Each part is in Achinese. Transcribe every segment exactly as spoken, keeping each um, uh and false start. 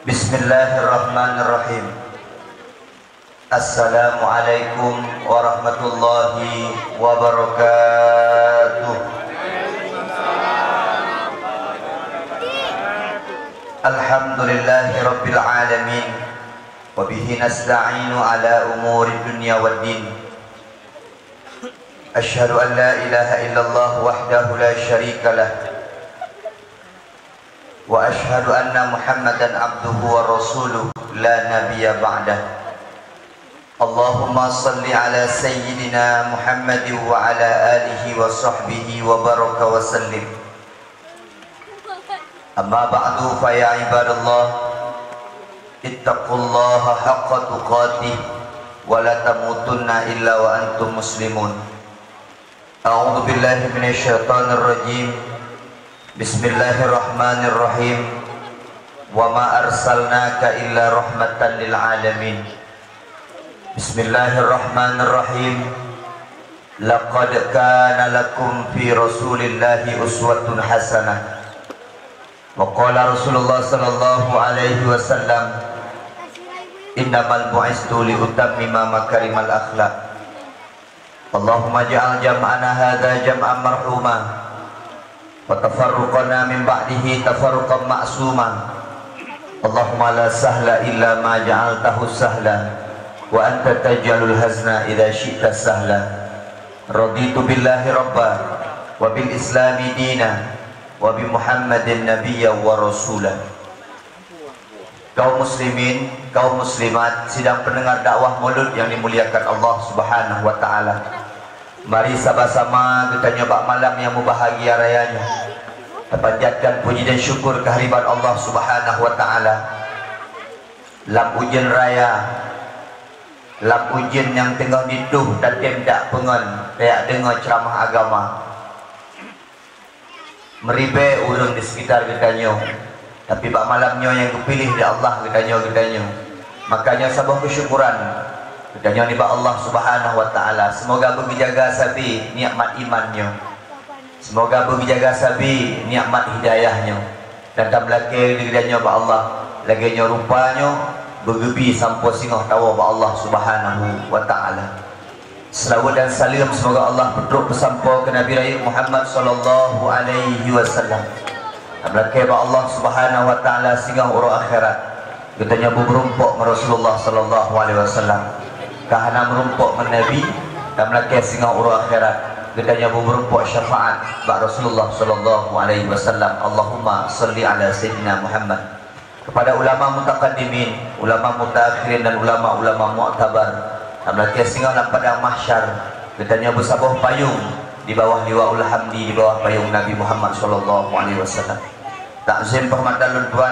Bismillahirrahmanirrahim. Assalamualaikum warahmatullahi wabarakatuh. Alhamdulillahi rabbil alamin. Wa bihi nasta'inu ala umuri dunya waddin. Asyhadu an la ilaha illallah wahdahu la syarika lah. Wa asyhadu anna Muhammadan abduhu wa rasuluh la nabiyya ba'dah. Allahumma salli ala sayyidina Muhammadin wa ala alihi wa sahbihi wa baraka wa sallim. Amma ba'du, fa ya ibadallah, ittaqullaha haqqa tuqatih wa la tamutunna illa wa antum muslimun. A'udzu billahi minasy syaithanir rajim. Bismillahirrahmanirrahim. Wa ma arsalnaka illa rahmatan lil alamin. Bismillahirrahmanirrahim. Laqad kana lakum fi Rasulillahi uswatun hasanah. Wa qala Rasulullah sallallahu alaihi wasallam, "Innamal bu'istu li utammima makarimal akhlaq." Allahumma ja'al jam'ana hadza jam'an marhuma, wa tafarruqana min ba'dihi tafarruqan ma'suma. Allahumma la sahla illa ma ja'altahu sahla, wa anta taj'alul hazna idza syi'ta sahla. Raditu billahi rabba, wa bil islami dina, wa bi Muhammadin nabiyya wa rasula. Kaum muslimin, kaum muslimat, sidang pendengar dakwah Maulud yang dimuliakan Allah Subhanahu wa taala. Mari sama-sama geutanyoe bak malam nyang mubahagia raya nyoe tapanjatkan puji dan syukur keuhadirat Allah Subhanahu wa taala. Lam ujeuen raya, lam ujeuen nyang teungoh nitoh tatem dak peungon, tajak deungoe ceuramah agama. Meuribée ureuëng di sekitar geutanyoe, tapi bak malam nyoe nyang geupiléh lé Allah geutanyoe, geutanyoe. Makanya saboh keusyukuran geutanyoe nibak Allah Subhanahu wa taala. Semoga beugeujaga sabe nikmat iman nyoe. Semoga beugeujaga sabe nikmat hidayah nyoe. Dan tameulakée di geutanyoe bak Allah, lagée nyoe rupa nyoe beugeubi sampoe singoh tawoe bak Allah Subhanahu wa taala. Seulaweuet dan saleuem seumoga Allah peutrok peusampoe keu Nabi Rayeuk Muhammad sallallahu alaihi wasallam. Tameulakée bak Allah Subhanahu wa taala singoh uroe akhirat geutanyoe beumeurumpok ngon Rasulullah sallallahu alaihi wasallam. Ka hana meurumpok ngon Nabi, tameulakée singoh uroe akhirat geutanyoe beumeurumpok syafaat bak Rasulullah sallallahu alaihi wasallam. Allahumma salli ala sayyidina Muhammad. Kepada ulama mutakaddimin, ulama mutaakhirin dan ulama-ulama mu'tabar, tameulakée singoh lam padang mahsyar, geutanyoe beusaboh payong di bawah liwaul hamdi, di bawah payong Nabi Muhammad sallallahu alaihi wasallam. Takzim peuhormatan lôn tuan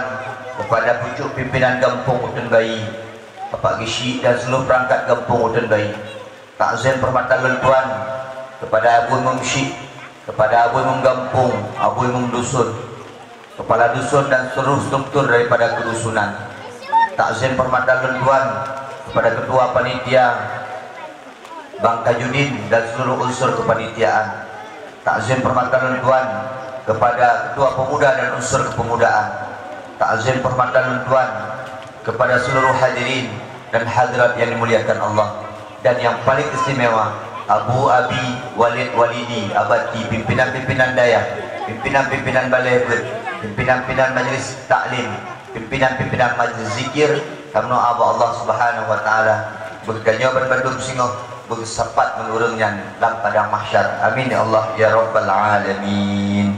kepada pucuk pimpinan gampông Uteuen Bayi, Bapak Geuchik dan seluruh peurangkat gampông Uteuen Bayi. Takzim peuhormatan lôn tuan kepada Abu Imum Syik, kepada Abu Imum gampông, Abu Imum dusun, kepala dusun dan seluruh struktur daripada kedusunan. Takzim peuhormatan lôn tuan kepada ketua panitia, Bang Tajudin dan seluruh unsur kepanitiaan. Takzim peuhormatan lôn tuan kepada ketua pemuda dan unsur kepemudaan. Takzim peuhormatan lôn tuan kepada seluruh hadirin dan hadirat yang dimuliakan Allah, dan yang paling istimewa Abu, Abi, Walid, Walidi, Abati, pimpinan-pimpinan dayah, pimpinan-pimpinan balé beuet, pimpinan-pimpinan majlis taklim, pimpinan-pimpinan majlis zikir, tameudoá bak Allah Subhanahu wa taala, beugeutanyoe ban bandum singoh beugeusapat ngon ureuëng nyan lam padang mahsyar. Amin ya Allah ya rabbal alamin.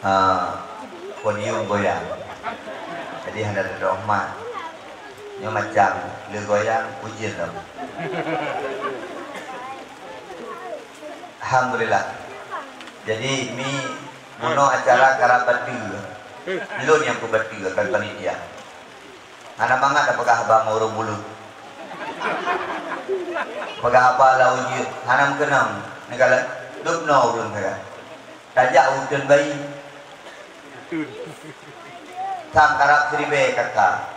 Ah, podium goyang. Jadi hana teudoh mat. Nyoe macam le goyang ujeuen lom. Alhamdulillah. Jadi mi bunoe acara karab bateue. Lôn nyang peubateue kan panitia. Hana mangat tapeugah haba ngon ureuëng buleuen. Peugah haba lam ujeuen, hana meukeunong. Neukalon dub noe ureuëng kira. Tajak Uteuen Bayi. Sang karab siribée kaka.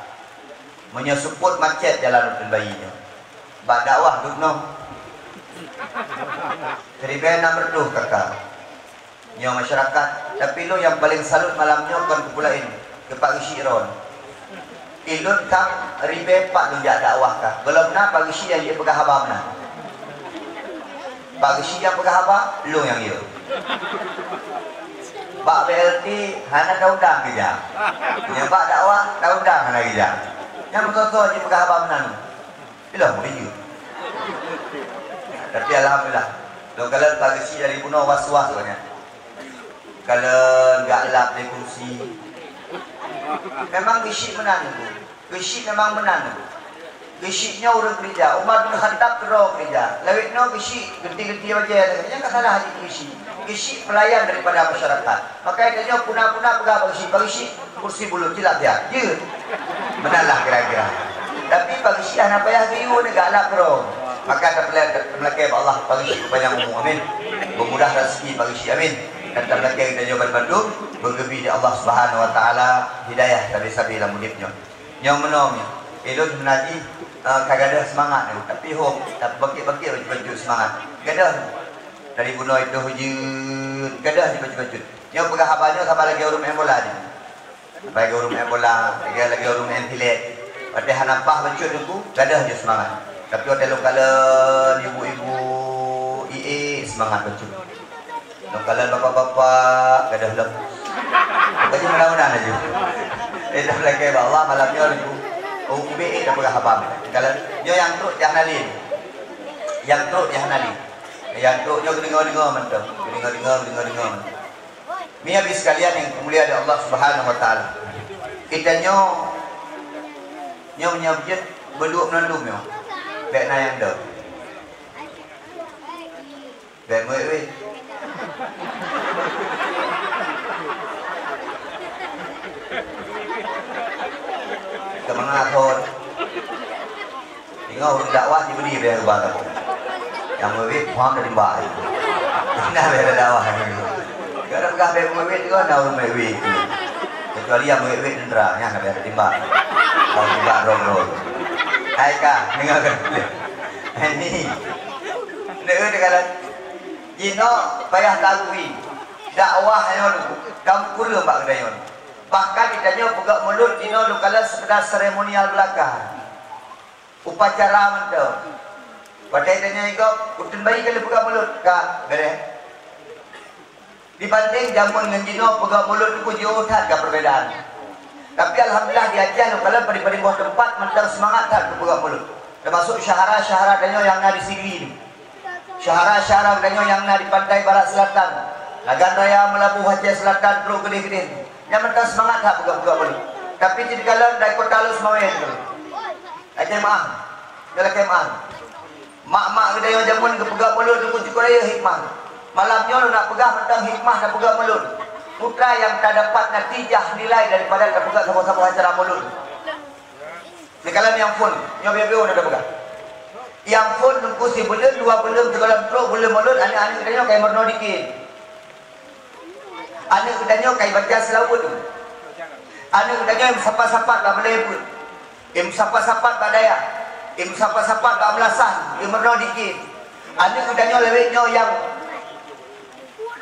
Meunyoe seupôt macet jalan Uteuen Bayi nyoe, bak dakwah duek noe. Siribèe nam reutôh K K. Nyoe masyarakat, tapi lôn nyang paleng salut malam nyoe kon keu peue laén, keu Pak Geuchik droe. Ilôn tam ribèe pat lôn jak dakwah ka. Gohlom na Pak Geuchik nyang jipeugah haba meunan. Pak Geuchik nyang peugah haba, lôn nyang yue. Bak B L T hana taundang geujak. Nyang bak dakwah taundang hana geujak. Nyang meusoe-soe jipeugah haba meunan. Ilôn meurijeuek. Tapi alhamdulillah, lôn kalon Pak Geuchik dari bunoe was-was awaknyan. Kalon gak lap lé kursi. Memang Geuchik meunan. Geuchik memang meunan. Geuchik nyoe ureueng keurija. Umar bin Khattab keudroe keurija. Lawét nyoe Geuchik geuti-geuti bajèe. Nyang ka salah di Geuchik. Geuchik pelayan daripada masyarakat. Maka itu nyoe puna-puna peugah bak Geuchik, "Pak Geuchik, kursi buleuen cilak siat." Jeuet. Meunan lah kira-kira. Tapi Pak Geuchik hana payah geuyue ni galak keudroe. Maka tapeulakèe bak Allah Pak Geuchik panjang umu. Amin. Meumudah rezeki Pak Geuchik. Amin. Dan tapeulakèe geutanyoe banmandum beugeubi di Allah Subhanahu wa Taala hidayah sabe-sabe lam udép nyoe. Nyang meunoe nyoe, ilôn meunan jih, eh, ka gadôh seumangat nyoe, tapi hom, tapi bakét-bakét bacut-bacut seumangat. Gadôh nyoe. Dari bunoe itu hujeuen, gadôh jih bacut-bacut. Nyoe peugah haba nyoe sama lagèe ureueng maén bola jih. Sama lagèe ureueng maén bola, lagèe, lagèe ureueng maén silet. Watèe hana paih bacut teungku, gadôh jih seumangat. Tapi watèe lôn kalon ibu-ibu, ié, seumangat bacut. Lôn kalon bapak-bapak, gadôh lom. Pokoknya mudah-mudahan laju. Eh, dah lagèe bak Allah malam nyoe laju. Oh, ubé eh, dah peugah abang. Kalon nyoe nyang trok jak nalin. Nyang trok jak nalin. Nyang trok nyoe geudeungoe-deungoe mantong. Geudeungoe-deungoe, geudeungoe-deungoe mantong. Meunyoe bak sekalian nyang dimuliakan Allah Subhanahu wa Taala. Kita nyoe, nyoe meunyoe jeuet beuduek meunandum nyoe. Bèk na nyang dong. Bèk meuwét-wét. Keumangat phôn. Ingat ureueng dakwah jibeudôh bèk ubah kamoe. Nyang meuwét phôn dari mbak. Nah, bèk dakwah. Kalau peugah bèk meuwét tu, na ureueng meuwét. Kecuali nyang meuwét-wét teuntara, nyan ka bèk timbak. Kalau timbak drop-drop. Hai ka, deungoe kan. Ini. Deungoe, deungoe. Jinoe payah taakui, dakwah nyoe ka kureueng bak geutanyoe. Bahkan geutanyoe peugah mulod jinoe lôn kalon sekedar seremonial belaka. Upacara mantong. Watèe geutanyoe i gob, Uteuen Bayi ka lheueh peugah mulod, ka beureh. Dibandéng jameun ngon jinoe peugah mulod nyoe jiôh that ka perbedaan. Tapi alhamdulillah di Aceh lôn kalon padum-padum boh teumpat mantong seumangat that keu peugah mulod. Teumasok syahara-syahara tanyoe nyang na di Sigli nyoe. Syahara-syahara geutanyoe nyang na di Pantai Barat Selatan, Lagan Raya, Meulaboh, Aceh Selatan, trok keudeh-keudeh. Nyan mantong seumangat that peugah-peugah mulod. Tapi cit kalon dari Kota Lhokseumawe tu. Lakèe meu'ah. Nyan lakèe meu'ah. Mak-mak geutanyoe jameun geupeugah mulod teungku cukôp rayeuk hikmah. Malam nyoe lôn nak peugah mantong hikmah tapeugah mulod. Peue nyang tadapat natijah nilai daripada tapeugah saboh-saboh acara mulod. Sikalon nyang phôn, nyoe biôh-biôh na tapeugah. Nyang phôn teungku sibuleuen, dua buleuen, sigohlom trok buleuen mulod, aneuk-aneuk geutanyoe ka imeurunoe dikit. Aneuk geutanyoe ka ibaca seulaweuet. Aneuk geutanyoe imeusapat-sapat bak balèe beuet. Imeusapat-sapat bak dayah. Imeusapat-sapat bak meulasan, imeurunoe dikit. Aneuk geutanyoe lawét nyoe nyang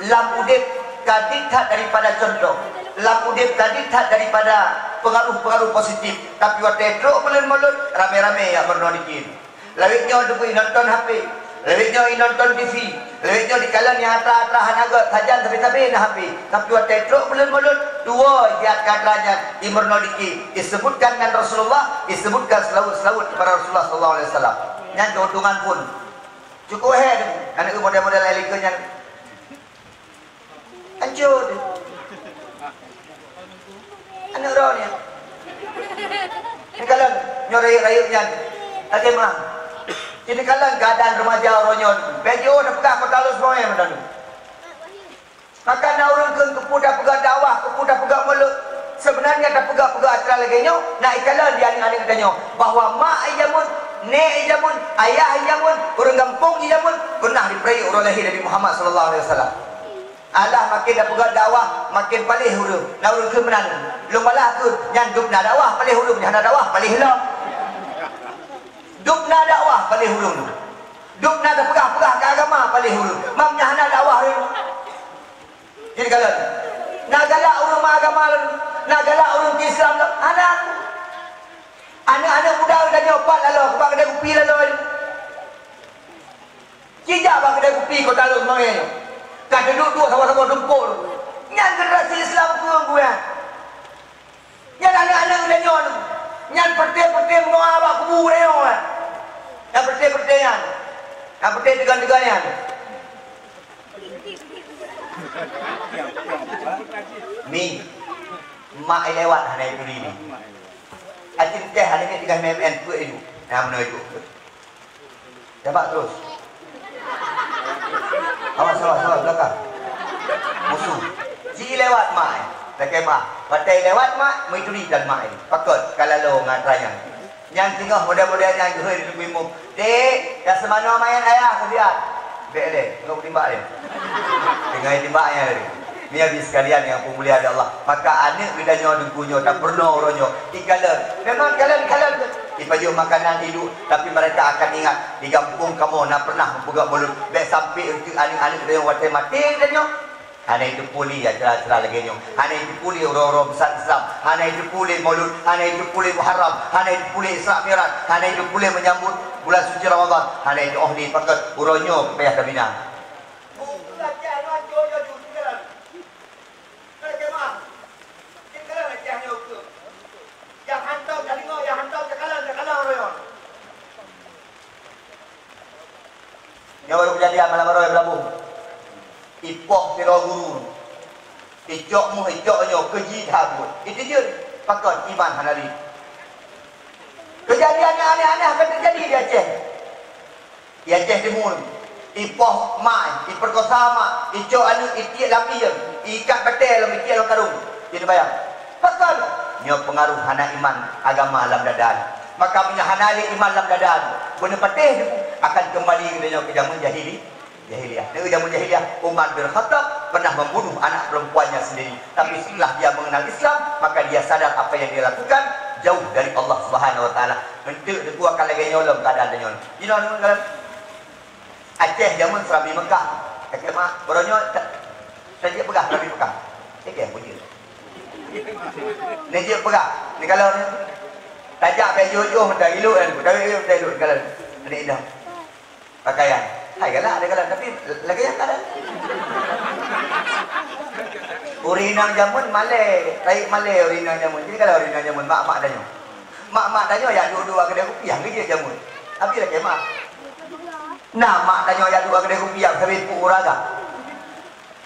lam udép ka jeuet that daripada cuntoh, lam udép ka jeuet that daripada peungaruh-peungaruh positif. Tapi watèe trok buleuen mulod, ramé-ramé jak meurunoe dikit. Lawét nyoe teungku inonton H P, lawét nyoe inonton T V, lawét nyoe dikalon nyang atra-atra hana göt, sajan sabe-sabe na H P. Tapi watèe trok buleuen mulod, tuwoe siat keu atra nyan, imeurunoe dikit, iseubutkan nan Rasulullah, iseubutkan seulaweuet-seulaweuet keupada Rasulullah sallallahu alaihi wasallam. Nyan keuntungan phôn. Cukôp hék aneuk model-model laén likot nyan. Hancô teuh. Aneuk droe nyan. Neukalon nyoe rayeuk-rayeuk nyan. Lagèe meu'ah. Ci neukalon keuadaan remaja uroe nyoe. Bèk jiôh neupeugah Kota Lhokseumawe mantong. Maka na ureueng kheun keupeue tapeugah dakwah, keupeue tapeugah mulod. Seubeunarnya tapeugah-peugah atra lagèe nyoe, na ikalon di aneuk-aneuk geutanyoe bahwa mak i jameun, nèk i jameun, ayah i jameun, ureueng gampông i jameun peunah jipeurayeuk uroe lahé Nabi Muhammad sallallahu alaihi wasallam. Alah, makin tapeugah dakwah, makin paléh ureueng. Na ureueng kheun meunan. Lôn balah kheun, nyan dum na dakwah paléh ureueng, nyan hana dakwah paléh lom. Na dakwah paléh ureueng. Dum na teupeugah-peugah keu agama paléh ureueng. Mam nyan hana dakwah ureueng. Jadi kalau na galak ureueng meuagama lom, na galak ureueng Islam lom, hana. Aneuk-aneuk muda geutanyoe pat laloe, bak keudè kupi laloe. Ci jak bak keudè kupi kota lôn mawé nyoe. Ka teuduek-duek saboh-saboh tumpok. Nyan generasi Islam keu geuh. Nyan aneuk-aneuk geutanyoe. Nyan peureté-peureté meudoa bak kubu geutanyoe. Nyan peureté-peureté nyan. Nyan peureté teuga-teuga nyan. Mi, mak lewat hana ituri ni. Acin teh hana ni tinggai main-main peuet ilu. Nah, meunoe ibu. Jabat terus. Awas, awas, awas, belakang. Musuh. Ji lewat mak, eh. Lakèe mak. Patai lewat mak, meuturi dan mak, eh. Pakot, kalau lo ngat raya. Nyang singoh model-model nyang jeuhet di Teungku Imum. Dek, ka seumanoe main ayah keubiet. Bèk lé, ngon timbak lé. Tinggai timbak nyang lé. Ni habis sekalian yang pemulia di Allah. Maka aneuk geutanyoe Teungku nyoe tapeurunoe uroe nyoe. Ikalon. Memang kalon-kalon. Ipajoh makanan iduek, tapi mereka akan ingat di gampông kamoe na pernah meupeugah mulut. Bèk sampai untuk aneuk-aneuk geutanyoe watèe maté geutanyoe. Hana jiteupeue lé acara-acara lagèe nyoe. Hana jiteupeue lé uroe-uroe beusa Islam. Hana jiteupeue lé Maulud. Hana jiteupeue lé Muharram. Hana jiteupeue lé Isra Mi'raj. Hana jiteupeue lé menyambut bulan suci Ramadan. Hana jiteupeue lé pakat uroe nyoe payah tabina. Nyang hantom tadeungoe, nyang hantom takalon, takalon royon. Nyoe baru kejadian malam baroe Beulabong. Ipoh sidroe guru. Icok muh, icok nyoe, keuji that buet. Iteujeuet, pakon iman hana lé. Kejadian nyang aneh-aneh akan teujadi di Aceh. Di Aceh Timu, ipoh mak, iperkosa mak, icok aneuk, itiek lam ié, iikat batèe lam, itiek lam karông. Ci neubayang. Pakon? Nyoe peungaroh hana iman agama lam dada. Maka meunyoe hana lé iman lam dada, beuneupatéh akan keumbali geutanyoe keu jameun jahili-, jahiliyah. Nyoe jameun jahiliyah, Umar bin Khattab pernah membunuh anak perempuannya sendiri. Tapi setelah dia mengenal Islam, maka dia sadar apa yang dia lakukan jauh dari Allah Subhanahu wa Taala. Eunteuk teupeue akan lagèe nyoe lom keuadaan tanyoe. Jinoe lom keuadaan Aceh jameun Seurabi Mekah. Aceh mah, baroe nyoe ta-, tajak peugah Seurabi Mekah. Cek ya, bujur. Ni jeuet peugah. Ni kalau ni, tajak baju-baju, minta ilok kan. Tapi minta ilok kalau ni dah. Pakaian. Hai galak dia galak, tapi lagèe nyan kan. Ureueng inong jameun malèe, rayeuk malèe ureueng inong jameun. Jadi kalau ureueng inong jameun, mak-mak tanyoe. Mak-mak tanyoe jak duek-duek keudè kupi, nyang geujeuet jameun. Tapi lagèe mak. Nah, mak tanyoe jak duek keudè kupi, jak sabe peuet ureueng agam.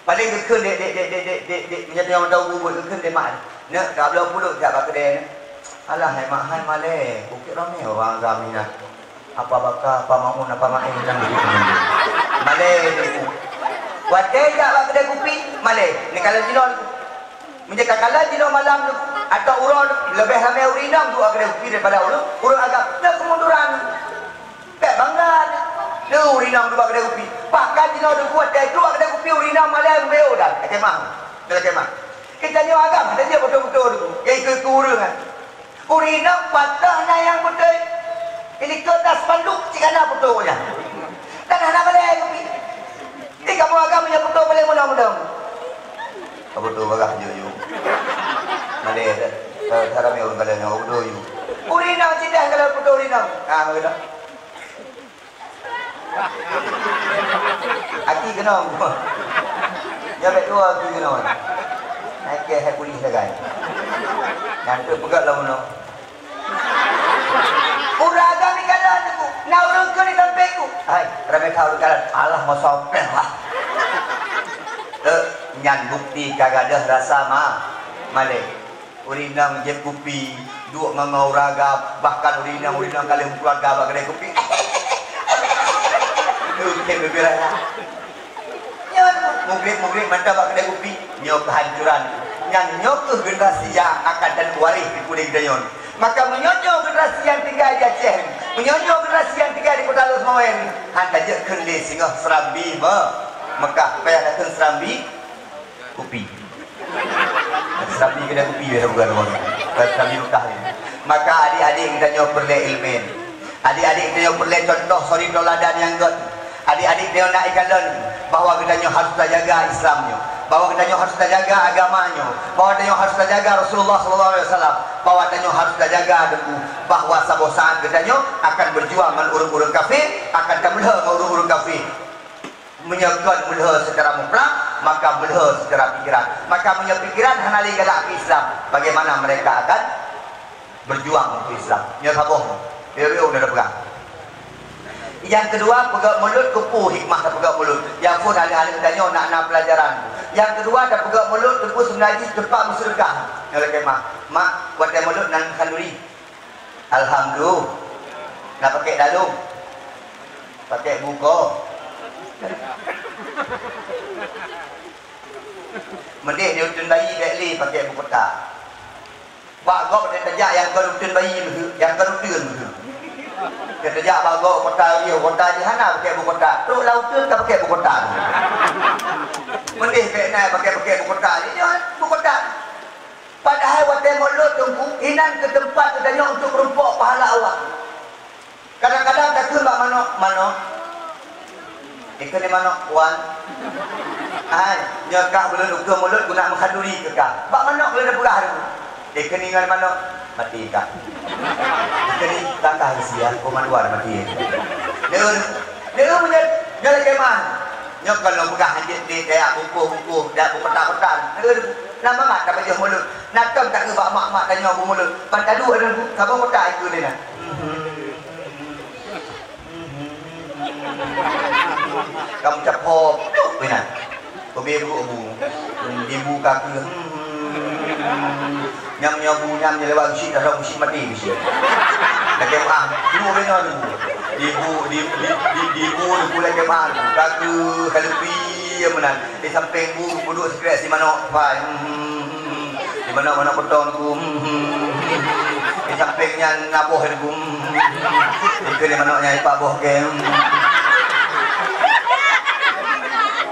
Paléng geukheun dek, dek, dek, meunyoe tanyoe mantong ubit, geukheun dek mak. Neuk, ka bloe pulot jak bak keudè nyoe. Alah, hai mak, hai malèe, bukét ramé ureueng agam nyan. Apa Baka, apa Maun, apa Maén nyan. Malèe teungku. Watèe jak bak keudè kupi, malèe. Ni kalau jinoe, meunyoe takalon jinoe malam tu, atau uroe tu, leubeh ramé ureueng inong duek keudè kupi daripada ureueng, ureueng agam. Nyoe kemunduran. Bèk bangga. Nyoe ureueng inong duek keudè kupi. Bahkan jinoe teungku watèe duek keudè kupi ureueng inong malèe meubeudôh dan. Lakèe mah. Lakèe mah. Geutanyoe agam, hana jeuet beutôi-beutôi teungku. Nyang ikôt-ikôt ureueng kan. Ureueng inong patah na nyang beutôi. Ilikot na spanduk cit hana putôh nyan. Dan hana balèe kupi. Di kamoe agam nyang putôh paleng muda-muda. Ka putôh bagah jok-jok. Malèe dah. Ka, ka ramé ureueng kalon nyang putôh jok. Ureueng inong cit dah kalau putôh ureueng inong. Ah, begitu. Aki keunong. Nyan bèk tuwo aki keunong. Hai kèe hai pulih sagai. Nyan teuk peugah lom nyoe. Ureueng agam ikalon teungku. Na ureueng keu di sampéng ku. Hai, ramé that ureueng kalon. Alah, masa pèh lah. Teuk, nyan bukti ka gadôh rasa ma-, malèe. Ureueng inong jieb kupi, duek ngon-ngon ureueng agam, bahkan ureueng inong, ureueng inong ka lheueh meukeuluwarga bak keudè kupi. Duek keu bibir raya. Nyan, mugrib-mugrib mantong bak keudè kupi. Nyoe keuhancuran. Nyan nyoe keuh generasi nyang akan taneuk waréh di puléh geutanyoe. Maka meunyoe nyoe generasi nyang tinggai di Aceh, meunyoe nyoe generasi nyang tinggai di Kota Lhokseumawe, han tajeuet kheun lé singoh Seurabi Me-, Mekah, payah takheun Seurabi Kupi. Seurabi keudè kupi, ya, bukan, bukan. Bukan Seurabi Mekah ni. Maka adik-adik geutanyoe peureulèe ileumèe. Adik-adik tanyoe peureulée contoh suri teuladan nyang gét. Adik-adik tanyoe nak ikalon bahwa geutanyoe harôh tajaga Islam nyoe, bahwa geutanyoe harôh tajaga agama nyoe, bahwa tanyoe harôh tajaga Rasulullah sallallahu alaihi wasallam, bahwa tanyoe harôh tajaga deungon bahwa saboh saát geutanyoe akan berjuang ngon ureuëng-ureuëng kafé, akan tameulhô ngon ureuëng-ureuëng kafé. Meunyoe kon meulhô secara mutlak, maka meulhô secara pikiran. Maka meunyoe pikiran hana lé galak keu Islam, bagaimana mereka akan berjuang untuk Islam? Nyoe saboh. Riuh-riuh na peugah. Yang kedua, peugah mulut keupeue hikmah tapeugah mulut. Yang pun aneuk-aneuk tanyoe nak na pelajaran. Yang kedua, tapeugah mulut teupeu seungaji teumpat meuseudeukah. Nyoe lagée mah, mak, watée mulut nan khanduri. Alhamdulillah. Nak pakai dalung? Pakai buko. Mendeh di uteuen bayi bek lé pakai buko tak. Bak gob dia tajak yang kon uteuen bayi meuheuh, yang kon uteuen meuheuh. Dia tajak bak gob kota dia, kota di hana pakai buko tak. Trok lam uteuen ka pakai buko tak. Mendeh bek nai pakai-pakai buko tak. Dia buko tak. Padahai watée mulod teungku, inan keu teumpat geutanyoe untuk meurumpok pahala Allah. Kadang-kadang takheun bak manok, "Manok, ikheun lé manok, Wan." "Hai, nyoe kah buleuen ukeue mulod guna meuhaduri keu kah." Bak manok lé peugah teungku. Ikheun lé ngon manok, "Mati kah." Ikheun lé, "Kah sia, koma dua mati." Nyoe, nyoe meunyoe, nyoe lagée man. Nyoe kalau peugah hanjeuet lé, kayak bungkôh-bungkôh, dak beukotak-kotak. Nyoe, na mangat ka pajoh mulod. Na tom tak keu bak mak-mak tanyoe beumulod. Ban taduek deungon saboh kotak ikeu deh na. Kamu capok, duek bina. Kau beri bu, bu. Di bu kaki. Nyam nyoe bu, nyam nyoe lewat bisi, dah bisi mati bisi. Lagi ah, lu bina lu. Di bu, di, di, di, di bu, di bu lagi ah. Kaki, kalepi, ya meunan. Di samping bu, peuduek sikrek si manok, pai. Hmm, hmm, hmm, hmm. Di manok, manok petong ku. Hmm, hmm, hmm, hmm. Di samping nyan naboh ku. Hmm, hmm, hmm. Di keu di manok nyan ipak boh ke. Hmm.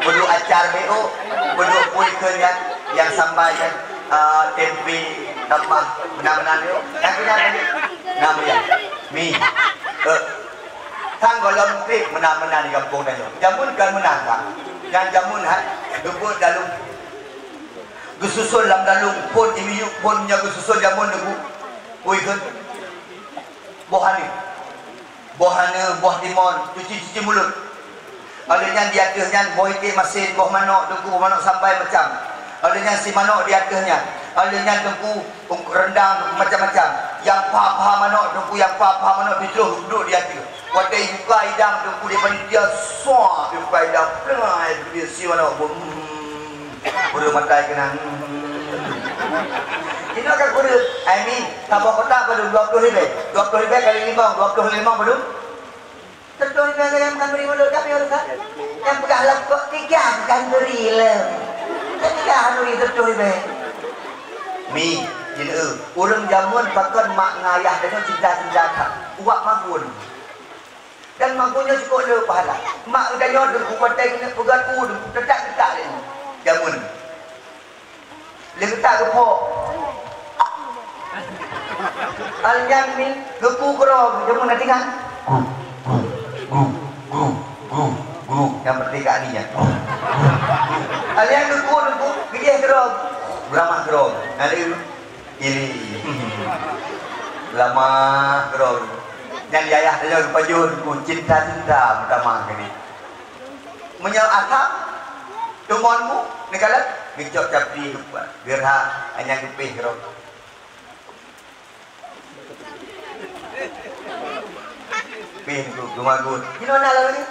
Peuduek acar B O, peuduek pui keu nyan, nyang sambal nyan, ah, tempe, tambah meunan-meunan tu. Nyang keu nyan tadi. Nah, mulia. Mi. Eh. Sang gohlom treb meunan-meunan di gampông tanyoe. Jameun kan meunan, Kak. Nyang jameun hai, geubeuet dalung. Geususon lam dalung, phon imiyup, phon nyoe geususon jameun Teungku. Ui, kheun. Boh aneuk. Boh aneuk, boh timon, cuci-cuci mulut. Óh lheueh nyan di ateueh nyan boh iték masen, boh manok Teungku, boh manok sambai macam. Óh lheueh nyan si manok di ateueh nyan. Óh lheueh nyan Teungku, Ungkot rendang macam-macam. Nyang paha-paha manok, Teungku, nyang paha-paha manok jitôh duek di ateueh. Watèe jibuka idang, Teungku, di panitia, sua, jibuka idang, peuleueh, dia si manok, bum. Ureueng matai keunong. Inoe ka kureueng. Ai mi, saboh kotak padum? Dua ploh ribèe. Dua ploh ribèe kali limong, dua ploh limong padum? Teuntôi nyang gaya meukan bri mulod kami urusan. Nyang peugah lam kok tiga kan bri lom. Tiga anu di teuntôi be. Mi, jeuet, ureueng jameun pakon mak ngon ayah tanyoe cinta-cinta that. Uwak magun. Dan magun nyoe cukôp le pahala. Mak geutanyoe teungku patéh keuneuk peugah u, teutap-teutap lé jameun. Lé geutak geupok. Alnyan mi geuku keudroe, jameun na tinggai. Gru, gru, gru, gru, gru, gru. Nyang penting ka ni nyan. Alnyan geuku, geuku, geujeh keudroe. Geulamah keudroe. Nyan lé ili. Geulamah keudroe. Nyan di ayah tanyoe geupajoh geuku cinta-cinta meutamah keu ni. Meunyoe asam, tumon mu, neukalon, geucok capi geupat, geurhah, hanya geupéh rot. Péh tu, geumagun. Inoe na lagèe ni?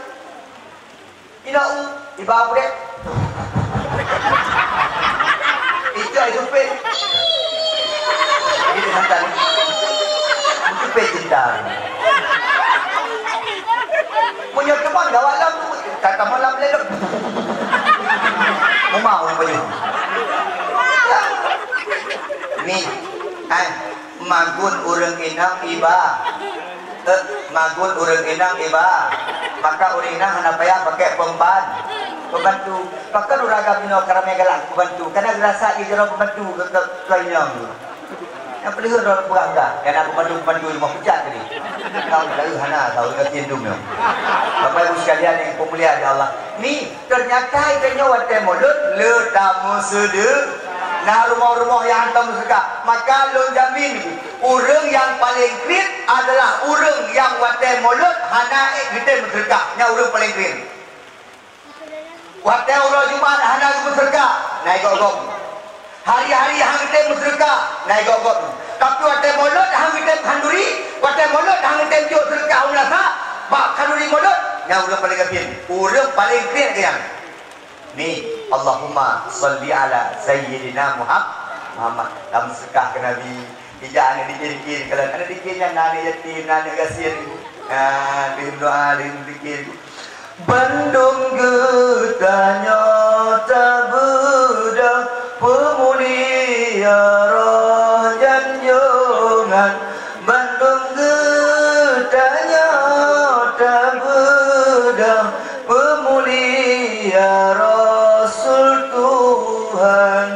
Inoe u, iba puléh. Icok isupéh. Ini hantar. Isupéh cinta. Meunyoe teuma gawat lom, ka teuma lam lé lom. Mumah ureueng pajoh. Ni, ai, magun ureueng inong iba. Eh, magun ureueng inong iba. Maka ureueng inong hana payah pakai pemban-, pembantu. Pakon ureueng agam inoe ka ramé galak pembantu. Karena geurasa jih jaroe pembantu keu, keu, keu inong. Nyang peuleueh droe peugah-peugah, nyang na pembantu-pembantu rumoh peujat tadi. Tahu dari hana tahu dekat sindung nyoe. Bapak Ibu sekalian yang dimuliakan Allah. Ni ternyata itu nyoe watèe mulod le tamu sede. Nah, rumah-rumah yang tamu sedekah. Maka lôn jamin, ureueng yang paling kriet adalah ureueng yang watèe mulod hana ék geutem sedekah. Nyan ureueng paling kriet. Watèe uroe Jumat hana geupeuseudekah, na igok-gok. Hari-hari han geutem meuseudekah, na igok-gok. Tapi watèe mulod han geutem khanduri, watèe mulod han geutem jok seudekah u meunasah, bak khanduri mulod, nyan ureueng paling gasien, ureueng paling kriet geuh nyan. Ni, Allahumma shalli ala Sayyidina Muham-, Muhammad. Lam seudekah keu Nabi, Ija aneuk dikir-dikir, kalau aneuk dikir nyan na aneuk yatim, na aneuk gasien. Ah, lheueh doa, lheueh dikir. Bandum geutanyoe tabeudoh peumulia roh janjongan. Bandum geutanyoe tabeudoh peumulia Rasul Tuhan.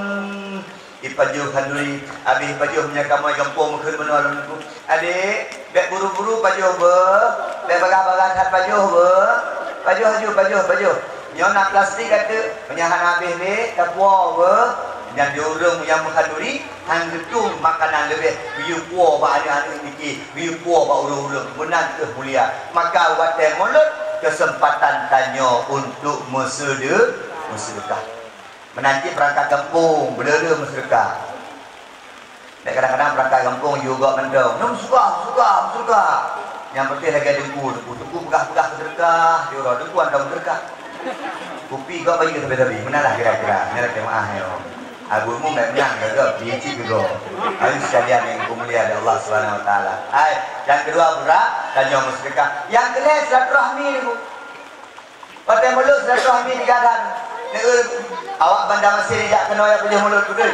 Ipajoh khanduri, abéh ipajoh meunyo kamoe gampông meukeuen meunoe lôn nunggu. Adék, bèk buru-buru pajoh beuh, bèk bagah-bagah that pajoh beuh. Pajoh laju, pajoh, pajoh. Nyoe na plastik ateueh, meunyo hana abéh lé, tapuwoe beuh. Nyan di ureueng nyang meukhanduri, han geutueng makanan leubeh, geuyue puwoe bak aneuk-aneuk miké, geuyue puwoe bak ureueng-ureueng. Meunan keuh mulia. Maka watèe mulod, keuseumpatan tanyoe untuk meuseude-, meuseudekah. Meunan cit peurangkat gampông, beuleu-leu meuseudekah. Bèk kadang-kadang peurangkat gampông yue gok mantong, "Nyoe meuseudekah, meuseudekah, meuseudekah." Nyang peunteng lagèe teungku, teungku, teungku peugah-peugah meuseudekah, di uroe teungku hana meuseudekah. Kupi gok bayeue sabe-sabe, meunan lah kira-kira, nyan lakèe meu'ah nyoe. Abu mu meunan gagah, biji gagah. Ayo sekalian yang dimuliakan Allah Subhanahu Wa Taala. Hai, yang kedua berat, tanyoe meuseudekah. Yang keulhèe silaturahmi ni, Bu. Watèe mulod silaturahmi digadan. Neu-, awak Banda Mesir jak keunoe jak pajoh mulod beutôi.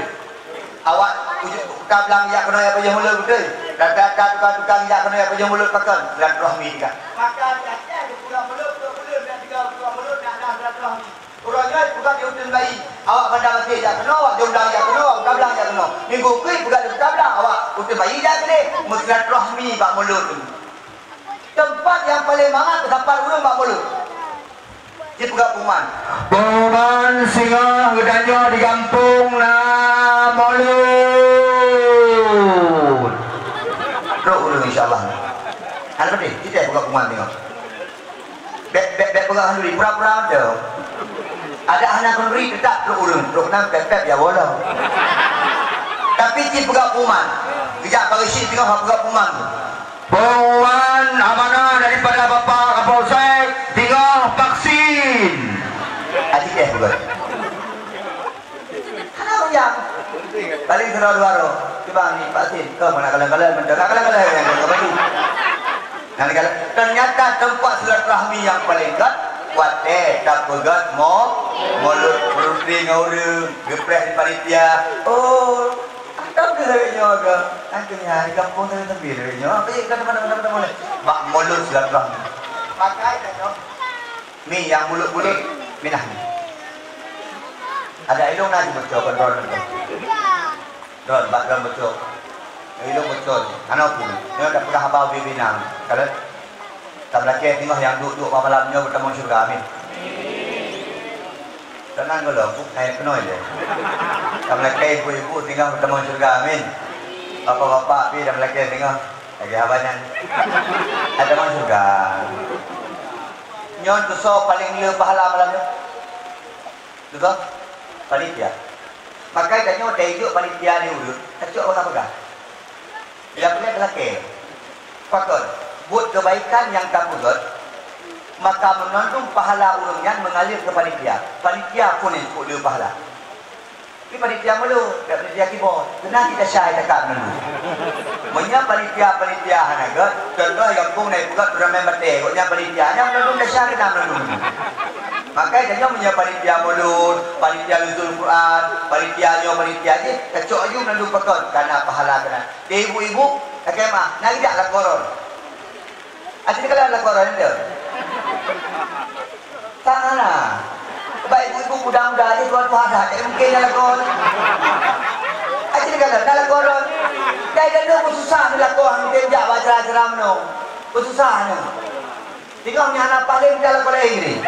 Awak uju-, Kuta Blang jak keunoe jak pajoh mulod beutôi. Rata-rata tukang-tukang jak keunoe jak pajoh mulod pakon? Silaturahmi digadan. Maka tiap-tiap geupeugah mulod, geupeugah mulod, nak tigah geupeugah mulod, nak dah silaturahmi. Uroe nyoe peugah di Uteuen Bayi, awak Banda Mesir jak keunoe, awak Jong Blang jak keunoe, awak Kuta Blang jak keunoe. Minggu keu peugah di Kuta Blang, awak Uteuen Bayi jak keudeh. Meusilaturahmi bak mulod. Teumpat nyang paleng mangat teudapat ureueng bak mulod. Jipeugah pengumuman. Pengumuman singoh geutanyoe di gampông na mulod. Trok ureueng insya Allah. Hana peudeh, kita peugah pengumuman singoh. Bèk, bèk, bèk peugah khanduri, pura-pura mantong. Adak hana khanduri, teutap trok ureueng, trok nan pèp-pèp ya Allah. Tapi jipeugah pengumuman. Geujak pageusik singoh peugah pengumuman. Pengumuman amanah daripada Bapak Kapolsek, singoh vaksin. Aji teh bukan? Hana ruyang. Paling sidroe dua droe. Cuba ni vaksin. Kau mana kalah-kalah, mentang kalah-kalah yang kau baju. Nah, kalau ternyata teumpat silaturahmi nyang paleng gèt, watèe tapeugèt mo-, mulod, beurunding ngon ureueng, geupreh di panitia. Oh, Tahu ke lagèe nyoe ke? Angkeunya di gampông sana sambil lagèe nyoe. Apa yang kata mana-mana boleh? Bak mulod silaturahmi. Pakai dah nyoe. Ni yang mulod-mulod minah ni. Ada ilong na bocor ke drone tu. Drone, bak drone bocor. Ilong bocor. Mana pun. Nyoe dah peugah haba bibina. Kalau Tameulakèe singoh nyang duek-duek bak malam nyoe beutamong syeuruga, amin. Teunang gohlom, bukai keunoe lé. Tameulakèe ibu-ibu singoh beutamong syeuruga, amin. Bapak-bapak pih tameulakèe singoh lagèe haba nyan. Beutamong syeuruga. Nyoe tusoe paleng le pahala malam nyoe. Tusoe? Panitia. Maka tanyoe tajok panitia di ureueng, tacok bak peugah. Nyang peugah lakèe. Pakon, buet keubaikan nyang tapeugèt, maka meunandum pahala ureueng nyan meungalir keu panitia. Panitia phon nyang jipeuleue pahala. Di panitia meulô, dak panitia kibô. Keunan cit tasya takat meunandum. Meunyoe panitia-panitia hana gèt, contoh gampông na peugèt ramè maté, gobnyan panitia, nyan meunandum tasya keunan meunandum. Maka tanyoe meunyoe panitia mulod, panitia nuzul Quran, panitia nyoe, panitia jih, tacok aju meunandum pakon, kana pahala keunan. Di ibu-ibu, lakèe meu'ah, na geujak lakoe droen. Aci teukalon lakoe droen teuh. Tan hana. Bak ibu-ibu muda-muda jih tuha-tuha that, jadi mungken nyan lakoe. Aci teukalon, na lakoe droen. Dai dan dua pun susah neulakoe, han tem jak bak acara-acara meunoe. Peususah nyoe. Singoh nyan hana paléng, mita lakoe laén jih.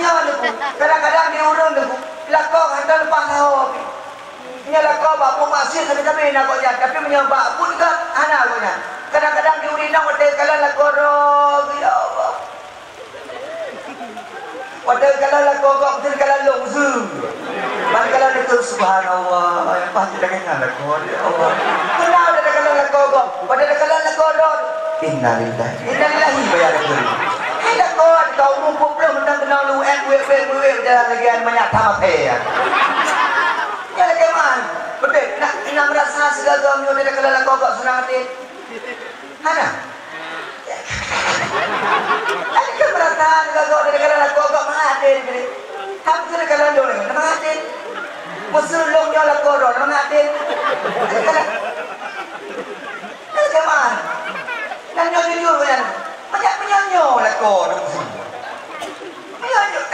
Nyoe Teungku, kadang-kadang di ureueng Teungku, lakoe hana leupah saho. Nyoe lakoe bak buet maksiet sabe-sabe na gobnyan, tapi meunyoe bak buet gét hana gobnyan. Kadang-kadang di ureueng inong watèe kalon lakoe droe, ya Allah. Watèe kalon lakoe gob, beutôi kalon lôn zeu. Ban kalon lakoe, subhanallah, nyang pasti lagèe nyan lakoe, ya Allah. Beuna watèe kalon lakoe gob, watèe kalon lakoe droe. Innalillahi, innalillahi, bayar lakoe. Hai lakoe, ka umu peuet ploh mantong keunong luwet, wet, wet, wet, wet, jalan lagèe nyan manyak that maté, ya. Ya, lagèe man. Beutôi, nak, nak meurasa sigoe-goe meunyoe watèe kalon lakoe gob seunang até. Hana. Kan meurasa sigoe-goe watèe kalon lakoe gob mangat até jih. Hana, meuseu kalon lôn mangat até. Meuseu lôn nyoe lakoe droe mangat até. Kan keumah. Nyan nyoe jujur nyan. Meunyoe, meunyoe nyoe lakoe droe meuseu. Meunyoe nyoe.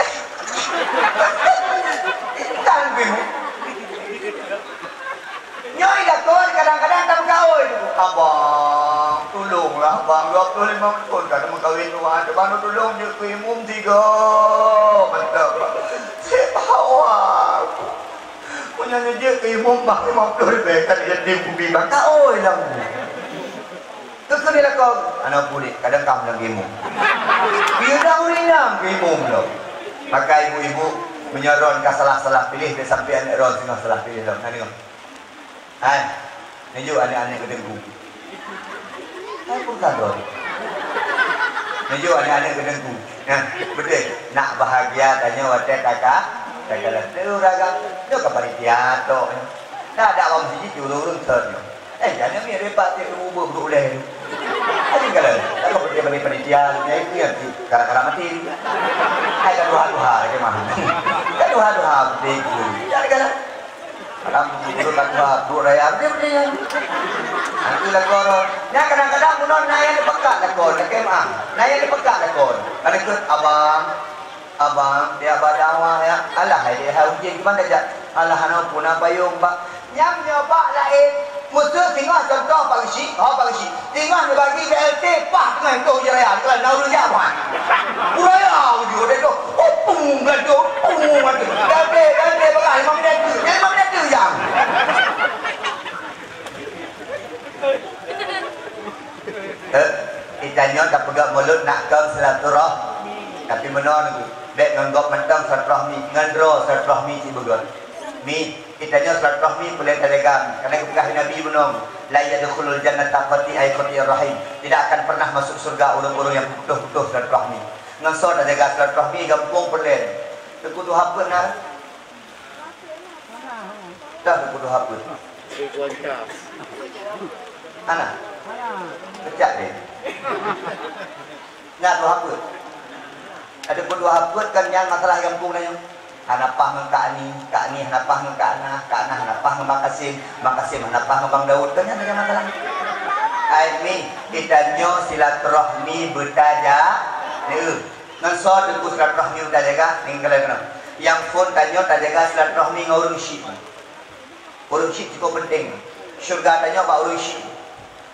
Bukan bingung. Nyoe lakoe kadang-kadang tameukawen, "Abang, tulonglah abang, dua ploh limong thon ka tameukawen tuha, cuba neutulông jeuet keu imum sigoe, mantap, bang. Sibawa aku. Meunyoe jeuet keu imum, bang, limong ploh ribèe ka yatim kubi, bang, kawen lah." Keukeue lakoe, "Aneuk puléh, kadang ka meunan keu imum." Piôh ureueng inong keu imum lom. Maka ibu-ibu, meunyoe droen ka salah-salah piléh, bèk sampoe aneuk droen singoh salah piléh lom. Na deungö? Hai, neujok aneuk-aneuk keu teungku. Hai, peue ka lôn. Neujok aneuk-aneuk keu teungku. Nah, beutôi. Nak bahagia tanyoe watèe taka, takalon. Teu ragam, tu ka panitia tok. Dak, dak bak meuseujid, ureueng-ureueng thon nyoe. Eh, jangan ni rebat cek ureueng ubeueng brok ulèe tu. Tadi kalau, kalau panitia, panitia, panitia, itu yang di, gara-gara mati. Hai, ka tuha-tuha, lagèe mah. Ka tuha-tuha, beutôi. Jadi kalau, Alam guru kata, "Duek raya, dia, dia." Nanti lakoe. Nyan kadang-kadang bunoe na nyang dipeugah lakoe, na keumaah. Na nyang dipeugah lakoe. Kadang kheun, "Abang, abang, dia bak dakwah ya. Alah, hai dia, hai uji gimana jak? Alah, hana pun apa yung, Pak." Nyang nyoe bak laén. Meuseu singoh contoh Pak Geuchik, ho Pak Geuchik. Singoh neubagi B L T paih teungoh toh ujeue raya, dikala na ureueng jak meuhan. Uraya ujeue deh toh. Oh, pung gantung, pung gantung. Gantung, gantung, bagah lima minit tu. Lima minit tu jam. Eh, geutanyoe tapeugah mulod nak kong silaturahmi. Tapi meunoe nunggu. Bèk ngon gob mantong silaturahmi, ngon droe silaturahmi cit beugöt. Mi, geutanyoe silaturahmi peureulèe tajaga, karena geupeugah Nabi bunoe, "La yadkhulul jannata qati'ai qati'ir rahim." Tidak akan pernah masuk surga ureueng-ureueng nyang putôh-putôh silaturahmi. Ngon soe tajaga silaturahmi gampông peureulèe. Teungku tuha peuet na? Dah teungku tuha peuet. Hana? Peucak deh. Nyan tuha peuet. Adapun tuha peuet kan nyan masalah gampông tanyoe. Hana paih ngon Kak Ani, Kak Ani hana paih ngon Kak Nah, Kak Nah hana paih ngon Bang Kasim, Bang Kasim hana paih ngon Bang Daud. Kan nyan lagèe masalah. Ai mi, geutanyoe silaturahmi beutaja-, neu. Ngon soe teungku silaturahmi beutajaga, ninggalai keunoe. Nyang phôn tanyoe tajaga silaturahmi ngon ureueng syik. Ureueng syik cukôp peunteng. Syeuruga tanyoe bak ureueng syik.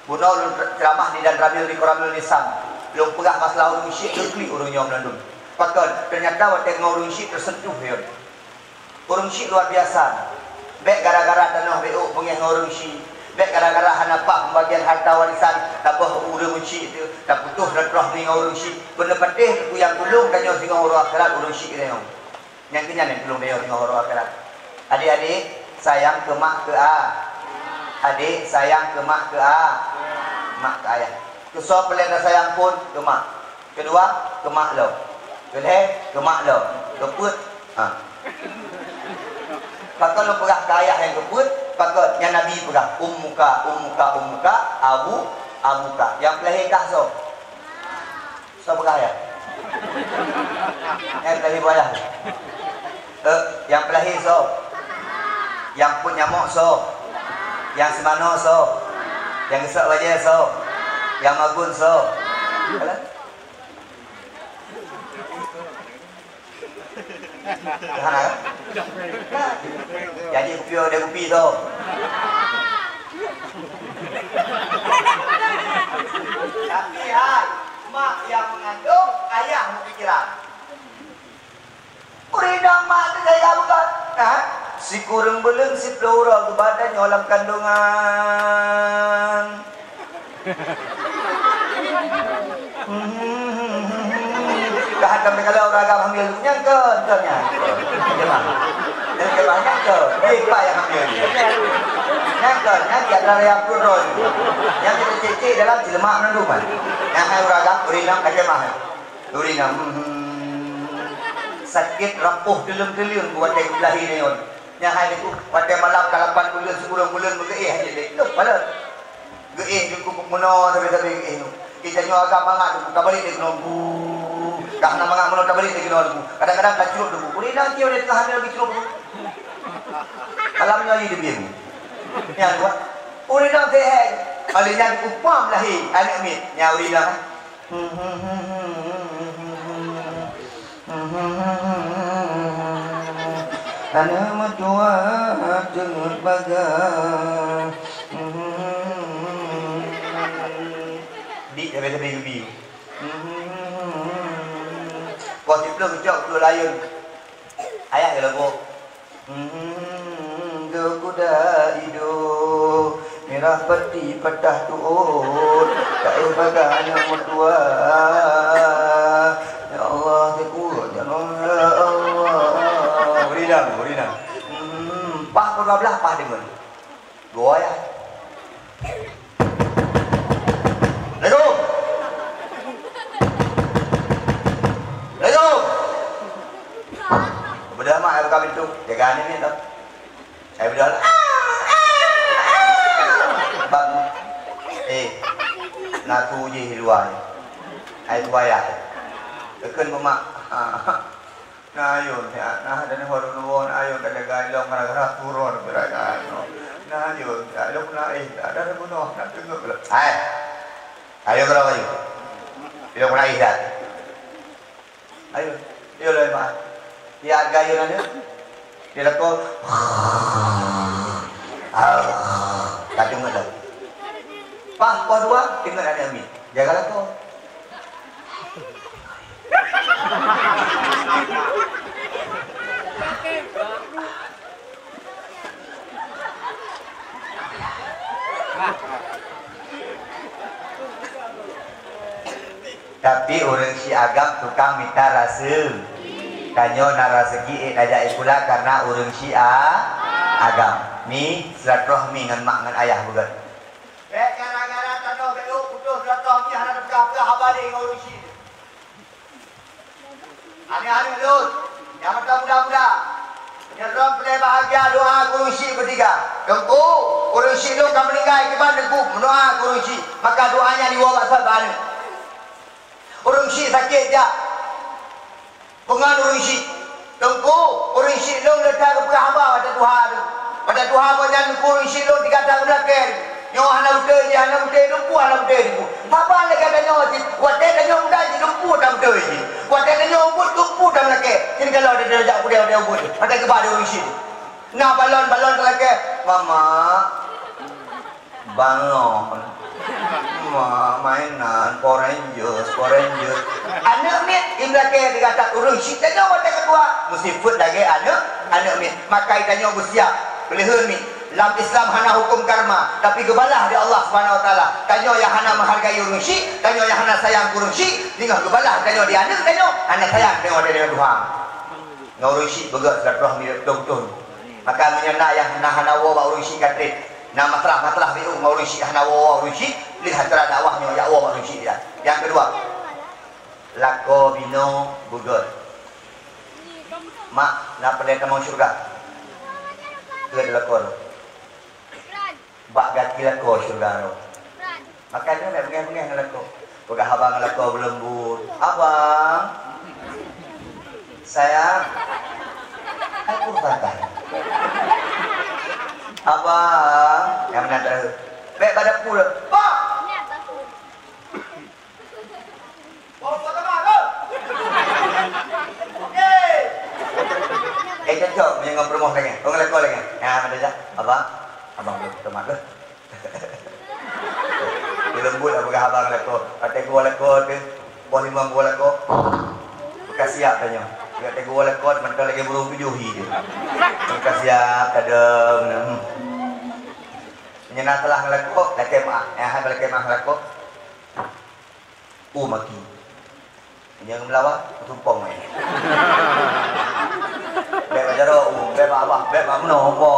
Bunoe lôn ceramah di Dan Ramil di Koramil Lisan. Lôn peugah masalah ureueng syik, geuklik ureueng nyoe meulôn dum. Pakon, teunyata watèe ngon ureueng syik teuseuntuh yön. Ureueng syik luar biasa. Bèk gara-gara tanoh beuôk beungèh ngon ureueng syik. Bèk gara-gara hana paih pembagian harta warisan, taboh ureueng syik teuh, taputôh silaturahmi ngon ureueng syik. Beuneupatéh keu nyang tulông tanyoe singoh uroe akhirat ureueng syik tanyoe. Nyang keu nyan nyang tulông tanyoe singoh uroe akhirat. Adik-adik, sayang keu mak keu a. Adik, sayang keu mak keu a. Mak keu ayah. Keu soe peureulèe tasayang phôn? Keu mak. Keudua, keu mak lom. Keulhèe, keu mak lom. Keupeuet, ha. Pakon lôn peugah keu ayah nyang keupeuet, pakon nyan Nabi peugah, "Ummuka, ummuka, ummuka, abu, abuka." Nyang peulahé kah soe? Soe peugah ayah? Eh, peulahé buah ayah. Eh, nyang peulahé soe? Nyang peuet nyamok soe? Nyang seumanoe soe? Nyang geusok bajèe soe? Nyang magun soe? Alah. Hana, kan? Jadi kupi ada kupi tu. Tapi ha, Mak yang mengandung, ayah meupikiran. Ureueng inong mak teujaga bukan? Ha? Sikureueng buleuen siplôh uroe geuba tanyoe lam kandungan. Ka hantom teukalon ureueng agam hamil, nyang kon, kon nyan. Jemaah. Nyang jemaah nyang kon. Dia ipa nyang hamil. Nyang kon, nyang di antara yang puluh tahun. Nyang kita cek-cek dalam jelema mandum kan. Nyang hai ureueng agam, ureueng inong ka jemaah. Ureueng inong, hmm, sakét rapoh teuleum-teuleum watèe geulahé nyoe. Nyang hai teungku, watèe malam ka lapan buleuen, sikureueng buleuen meugeuéh hana lé. Loh, padahai geuéh teungku meunoe sabe-sabe geuéh nyoe. Kita nyoe agam mangat teungku, tabalek lé keunoe teungku. Ka hana mangat meunoe tabalek lé keunoe teungku. Kadang-kadang tacrôk teungku. Ureueng inong tiep lé teungoh hamil lagi crôk teungku. Malam nyoe jih teubieng. Nyan dua. Ureueng inong seuhat. Kali nyan teungku pam lahé aneuk miet. Nyan ureueng inong. Aneuk meutuah teungeut bagah. Dik sabe-sabe geubi. Poh siplôh geucok keu layeuen. Ayah geuleuboh. Hmm, geuguda idôh, mirah pati patah tuot, taéh bagah aneuk meutuah. Ya Allah, teukuet, ya Allah. Beri dah, beri dah. Hmm, pah peuet belas pah deungon. Goyah. Assalamualaikum. Assalamualaikum. Beudôh mak, ai buka pintu. Jaga aneuk miet tau. Ai beudôh. Bang. Eh. Na su jih di luwa ni. Ai su ayah. Teukheun bak mak. Na ayôn, ya, na dan baru nuwon ayôn ka jaga ilong gara-gara turun berat ayôn. Na ayôn, ya, ilong na eh, ada bunoh, na teungeut lom. Hai. Ayôn kalau ayôn. Ilong na eh dah. Ayôn. Yo lah, Mak. Ya, harga ayôn ada. Dia lakukan. Ka teungeut lom. Pah, pah dua, teungeut ada mi. Jaga lakukan. Tapi ureueng si agam tukang mita raseuki. Tanyoe na raseuki ék tajak sikula karena ureueng si a-, agam. Mi silaturahmi ngon mak ngon ayah beugét. Bék gara-gara tanoh beudôh putus silaturahmi hana teupeugah-peugah haba lé ngon ureueng syiek. Aneuk-aneuk lôn nyang mantong muda-muda, nyoe lôn peureulèe bahagia doa keu ureueng syiek beutiga. Teungku, ureueng syiek lôn ka meuninggai kiban teungku, meudoa keu ureueng syiek, maka doa nyan jiwoe bak sabat aneuk. Ureueng syiek sakét jak. Peungon ureueng syiek. Teungku, ureueng syiek lôn le that geupeugah haba watèe tuha teuh. Watèe tuha gobnyan teungku ureueng syiek lôn tinggai that geulakèe. Nyoe hana beutôi jih, hana beutôi teungku, hana beutôi teungku. Saban lagèe tanyoe cit, watèe tanyoe muda cit teungku tan beutôi jih. Watèe tanyoe ubit teungku tan meulakèe. Cit kalau tanyoe jak udép watèe ubit, watèe geuba lé ureueng syiek. Na balon-balon talakèe, "Mama." Balon. Ma, mainan, Power Rangers, Power Rangers. Aneuk miet, imeulakèe teugatat ureueng syiek tanyoe watèe keudua. Meusifeuet lagèe aneuk, aneuk miet. Maka tanyoe beusiap. Peuleuheuen miet. Lam Islam hana huköm karma, tapi geubalah lé Allah Subhanahu Wa Taala. Tanyoe nyang hana meuhargai ureueng syiek, tanyoe nyang hana sayang keu ureueng syiek, teungoh geubalah tanyoe di aneuk tanyoe, hana sayang tanyoe di aneuk Tuhan. Ngon ureueng syiek beugét silaturahmi beutôi-beutôi. Maka meunyoe na nyang na hana woe bak ureueng syiek ka trép, na masalah-masalah beu ngon ureueng syiek hana woe bak ureueng syiek, lheuh acara dakwah nyoe jak woe bak ureueng syiek dia. Nyang keudua, lakoe binoe beugét. Mak, na peureulèe tamong syeuruga? Keu lakoe. Bak gaki lakoe syeuruga rot. Maka nyoe bèk beungèh-beungèh ngon lakoe. Peugah haba ngon lakoe beuleumbot, "Abang, sayang, aku santai. Abang," nyang meunan teuh. Bèk bak dapu lom. "Pak!" Eh, cocok meunyoe ngon peurumoh lagèe. Ngon lakoe lagèe. Nyan, ada jak. Abang, abang belum teuma tu. Leumbot lah peugah abang lakoe. Watèe geuwoe lakoe tu. Poh limong geuwoe lakoe. Beukasiap tanyoe. Gata geuwoe lakoe mantong lagèe burông tujoh hi jih. Beukasiap kadang. Hmm. Nyan na salah ngon lakoe, lakèe meu'ah. Nyang hana lakèe meu'ah ngon lakoe. Uh, maki. Nyang meulawan, tumpong, eh. Bèk bak jaroe, uh, bèk bak abah, bèk bak meunoe, apa,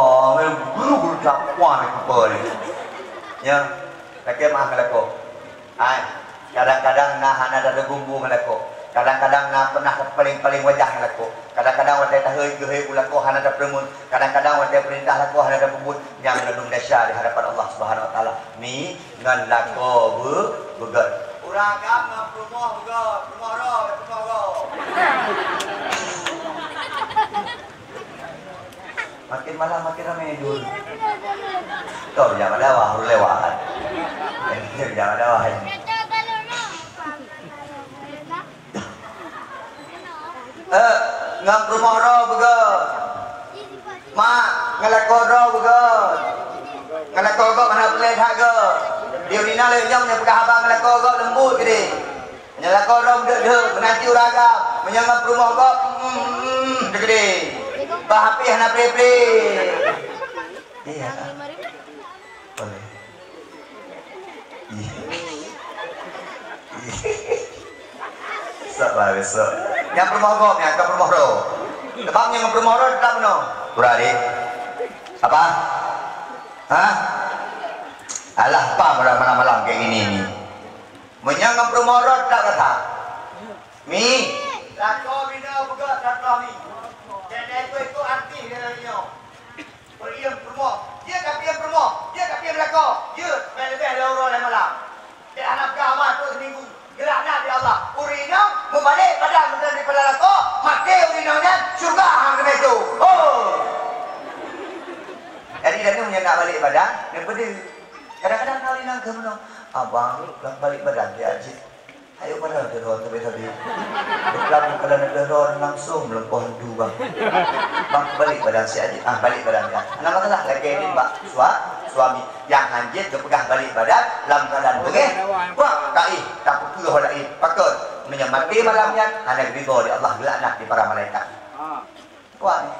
eh, guru-guru dakwah ni, apa ni. Nya, lakèe meu'ah ngon lakoe. Hai, kadang-kadang na hana tateugumbu ngon lakoe. Kadang-kadang na pernah tapaleng-paleng wajah ngon lakoe. Kadang-kadang watèe tahôi geuhôi u lakoe hana tapeureumeun. Kadang-kadang watèe peurintah lakoe hana tapeubuet. Nyang ladôm desya di hadapan Allah Subhanahu Wa Taala. Mi ngon lakoe beu-, beugèt. Ureueng agam ngon peurumoh beugèt, peurumoh droe, peurumoh droe. Makin malam makin ramè dulu. Kau jangan dakwah, baru lewat. Jangan dakwah. Eh, ngon peurumoh droe beugèt. Mak, ngon lakoe droe beugèt. Ngon lakoe gob hana peureulèe that gèt. Di ureueng inong lé nyang peugah haba ngon lakoe gob leumbut keudéh. Ngon lakoe droe beudeuh-deuh, meunanti ureueng agam. Meunyoe ngon peurumoh gob, hmm, hmm, hmm, keudéh. Bah hapéh hana pré-pré. Iya. Boleh. Sok lah besok. Nyang peurumoh gob nyan, ka peurumoh droe. Sebab nyang peurumoh droe tetap meunoe. Kurang adik. Apa? Hah? Alah, apa malam-malam kayak gini ni? Meunyoe ngon peurumoh droe tetap rasa. Mi. Lakoe binoe beugèt lakoe mi. Dan itu, itu arti dia nyoe. Peuriem peurumoh, jeuet tapiem peurumoh, jeuet tapiem lakoe, jeuet bèk leubeh lhèe uroe lhèe malam. Dek hana peugah haba trôk siminggu, geulaknat lé Allah. Ureueng inong meubalek badan meunan daripada lakoe, maté ureueng inong nyan syeuruga hana teumé. Oh! Jadi, tanyoe nyang nak balek badan, nyang peudeuh. Kadang-kadang ureueng inong keu meunoe, "Abang, lôn balek badan, ya, jeuet." Ayo, mana ada roh tapi-tapi. Bukan, bukan ada roh langsung melumpuh hantu, bang. Bang, balik badan si adik. Ah, balik badan dia. Nama salah lagi ni, Pak? Sua-, suami. Yang hanjit dia pegang balik badan, dalam keadaan bengeh. Wah, tak ih, tak pukul orang lain. Pakon. Menyamati malamnya, hanya ridho di Allah, gelaknat di para malaikat. Wah, ni.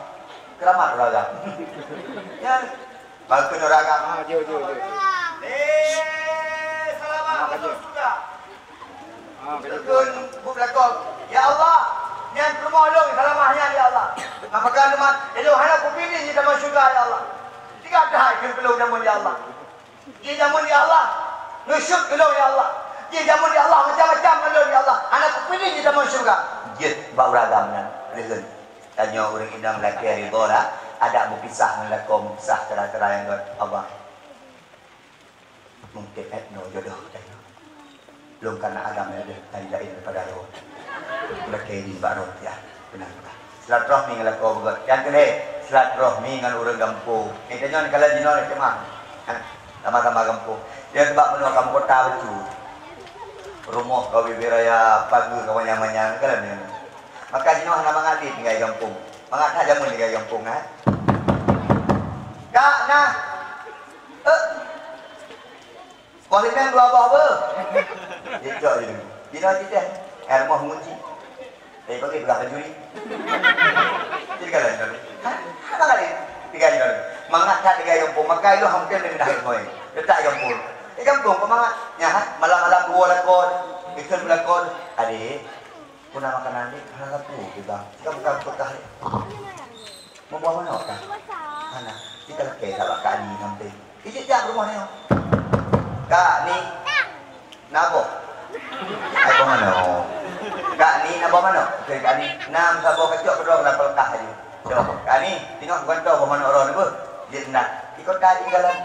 Keramat ureueng agam. Ya. Bagus ureueng agam. Ah, jom, jom, jom. Eh, salamah masuk syurga. Ah, betul. Betul, bu belakang. Ya Allah, nyan peurumoh lôn salamah nyan, ya Allah. Apakah umat, eh, lôn hana kupilih di taman syurga, ya Allah. Tiga dah hai keu lôn jamun, ya Allah. Jih jameun, ya Allah, neusyuk keu lôn, ya Allah. Jih jameun, ya Allah, macam-macam ngon lôn, ya Allah. Hana kupilih jih jameun syeuruga. Jeuet bak ureueng agam nyan, leuheun. Tanyoe ureueng inong lakèe ridho lah, adak meupisah ngon lakoe, meupisah cara-cara nyang gèt. Allah, mungken eh, nyoe jodoh tanyoe. Lôn ka na agam nyang laén daripada roh. Lakèe nibak roh, ya. Beuna, beuna. Silaturahmi ngon lakoe beugèt. Nyang keulhèe, silaturahmi ngon ureueng gampông. Nyang tanyoe neukalon jinoe lé teuma. Sama-sama gampông. Nyan sabab meunoe kamoe kota bacut. Rumoh ka bibée raya, pageue ka manyang-manyang, neukalon nyan. Maka jinoe hana mangat lé tinggai gampông. Mangat that jameun tinggai gampông, eh. Kak, nah. Eh. Poh limong dua boh beuh. Jicok je dulu. Jinoe cit eh. Eh, rumoh ngunci. Tapi pagi peugah pencuri. Jadi kalau jinoe. Ha? Apa kali? Tiga jinoe. Mangat that tiga gampông. Maka ilong hampir dia pindah gampông. Letak gampông. Eh, gampông kok mangat? Nyan, ha? Malam-malam dua lakon. Ikut lakon. Adik. Peue na makanan dek, hana sapeue, bang. Ka buka pekah dek. Meubuah manok kah? Hana. Kita lakèe sabat Kak Ani nyan teuh. Ijak jak rumoh nyoe. Kak Ani. Na boh? Ai boh manok. Kak Ani, na boh manok? Kheun Kak Ani, na meusaboh kacok keudroe lam pekah laju. Coba, Kak Ani, tengok bukan tu boh manok droe ni beuh. Jeuet na. Ikot ka tinggalan.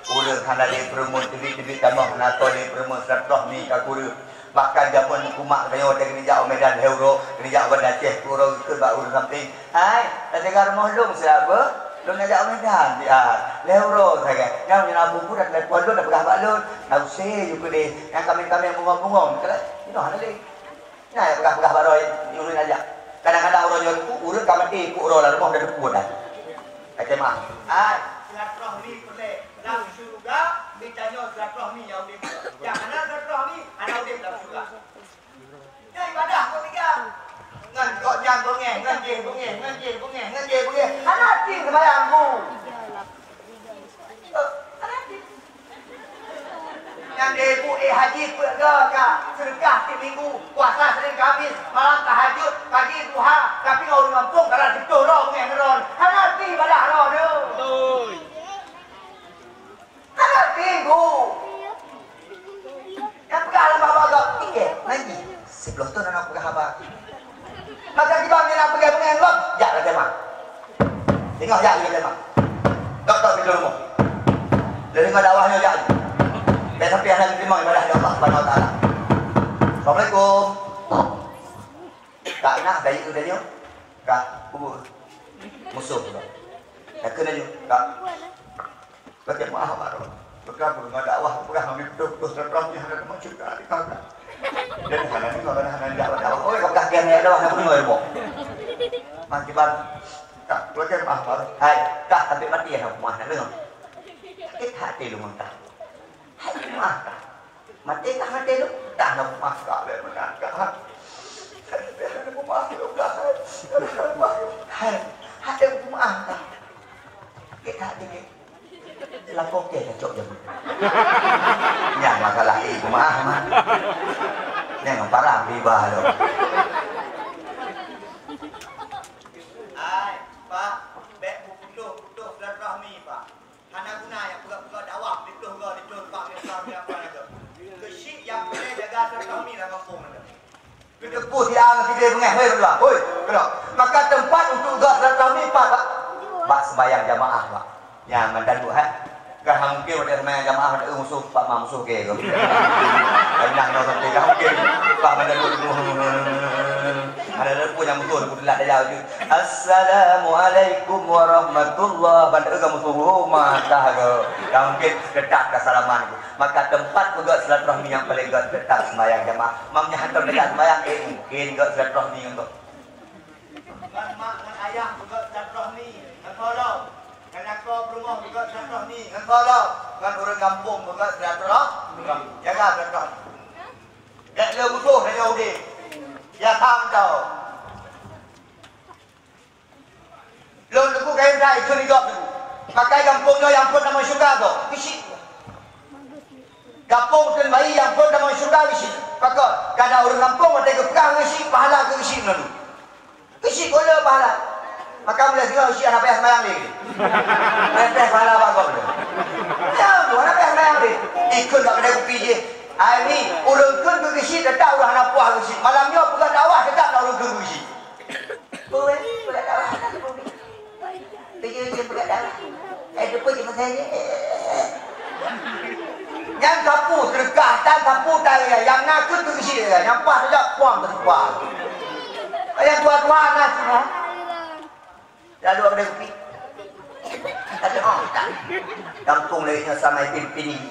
Ureueng hana lé peureumeun teubiet-teubiet tamong, hana soe lé peureumeun silaturahmi ka kureueng. Bahkan jameun meukumak tanyoe watèe keuneuk jak u Medan lhèe uroe, keuneuk jak u Banda Aceh, peuet uroe geukheun bak ureueng sampéng, "Hai, tateuka rumoh lôn siat beuh? Lôn neuk jak u Medan siat." Lhèe uroe sagai. Nyang meunyoe na buku dan telepon lôn, tapeugah bak lôn, na use ju keudeh. Nyang kaméng-kaméng bungong-bungong, keunoe hana lé. Nyan nyang peugah-peugah bak droe, ureueng ajak. Kadang-kadang uroe nyoe teupeu, ureueng ka maté, peuet uroe lam rumoh dan teupeu dah. Ka cemah. Hai, silaturahmi peureulèe. Lam syeuruga, geutanyoe silaturahmi nyang udép. Nyang hana silaturahmi, hana udép lam syeuruga. Nyan ibadah keu tiga. Ngon kok nyan beungéh, ngon jih beungéh, ngon jih beungéh, ngon jih beungéh. Hana arti seumayang, Bu. Eh, hana arti. Nyang di ibu, eh, haji peuet goe ka, seudeukah tiep minggu, puasa Senin Kamis, malam tahajud, pagi duha, tapi ngon ureueng gampông ka rot siplôh droe beungéh ngon droe. Hana arti ibadah droe tu. Beutôi. Hana arti, Bu. Nyang peugah lam haba gob, tinggai, ngaji. Siplôh thon hana peugah haba. Maka kiban nyang na peugah beungéh gob, jak lagèe ma. Teungoh jak lagèe ma. Tok-tok pintoe rumoh. Lheuh deungö dakwah nyoe jak. Bèk sampai hana geuteurimong ibadah lé Allah Subhanahu Wa Taala. Assalamualaikum. Ka na bayi tu tadi. Ka kubur. Musoh tu. Ka kena juga. Ka. Baca maaf baru. Bukan bunga dakwah, bukan kami betul-betul terang yang ada masuk ke hati kami. Dan hana ni, hana, hana dakwah, dakwah. Oh, kau dah kian ya dakwah, nak bunuh ilmu. Makiban. Tak, baca maaf baru. Hai, dah sampai mati ya, nak rumah, nak dengar. Sakit hati lu mentah. Hai, rumah. Maté kah maté lôn? Dah na peumah ka lé meunan ka. Dah na peumah lôn ka. Hai, ada peumah ka. Kita dikit. Lapor ke kacok jam. Nyan masalah eh peumah mah. Nyan parah riba lôn. Hai, Pak, bèk beuputôh-putôh silaturahmi, Pak. Hana guna nyang peugah-peugah dakwah di ploh goe di ploh bak di ploh bak di ploh. Keuchik nyang peureulèe jaga silaturahmi lam gampông nyan. Geuteupeue siang sideh beungèh, hei, berdua. Hoi, keudroe. Maka teumpat untuk geusilaturahmi pat, Pak. Bak sembahyang jamaah, Pak. Nyan mandadu, hai. Kan hana mungkin watèe sembahyang jamaah watèe musoh, Pak, ma musoh ke tu. Kan nah, nyoe sampai kan mungkin. Pak mandadu tu. Ada lagi pun nyang musoh, aku telat dah jauh tu. Assalamualaikum warahmatullah. Ban teuka musoh rumah tah ke. Dah mungkin tetap dah salaman tu. Maka teumpat peugöt silaturahmi nyang paleng göt tetap sembahyang jamaah. Mam nyan hantom dekat sembahyang, eh, mungkin göt silaturahmi ngon tu. Ngon mak ngon ayah peugöt silaturahmi ngon tolong. Ngon lakoe peurumoh peugöt silaturahmi ngon tolong. Ngon ureueng gampông peugöt silaturahmi. Jaga silaturahmi. Bèk lé musoh nyoe udeb. Ya tham tau. Lôn teungku kayém that ikheun di gob teungku. Pakai gampông nyoe nyang phon tamong syeuruga gob. Keuchik. Gampông kheun bayi nyang phon tamong syeuruga keuchik. Pakon? Kadang ureueng gampông watèe geupeugah keuchik, pahala keuchik meulalu. Keuchik goh le pahala. Maka mulai singoh keuchik hana payah seumayang lé. Hana payah pahala bak gob le. Ya, hana payah seumayang lé. Ikheun bak keudè kupi jih. Ai ni, ureueng kheun keu keuchik teutap ureueng hana puas keuchik. Malam nyoe peugah dakwah teutap na ureueng kheun keu keuchik. Peue, peue dah dakwah, peue. Peue, peue dah dakwah. Eh, tu pun cuma saya ni. Nyan sapu, teuka, tan sapu, tan raya. Nyang na keu tu isi raya. Nyang pas saja, puang teuka. Nyang tua-tua na sini. Lalu ada kupi. Tapi, oh, tak. Gampông lagi nyoe sama pimpin ini.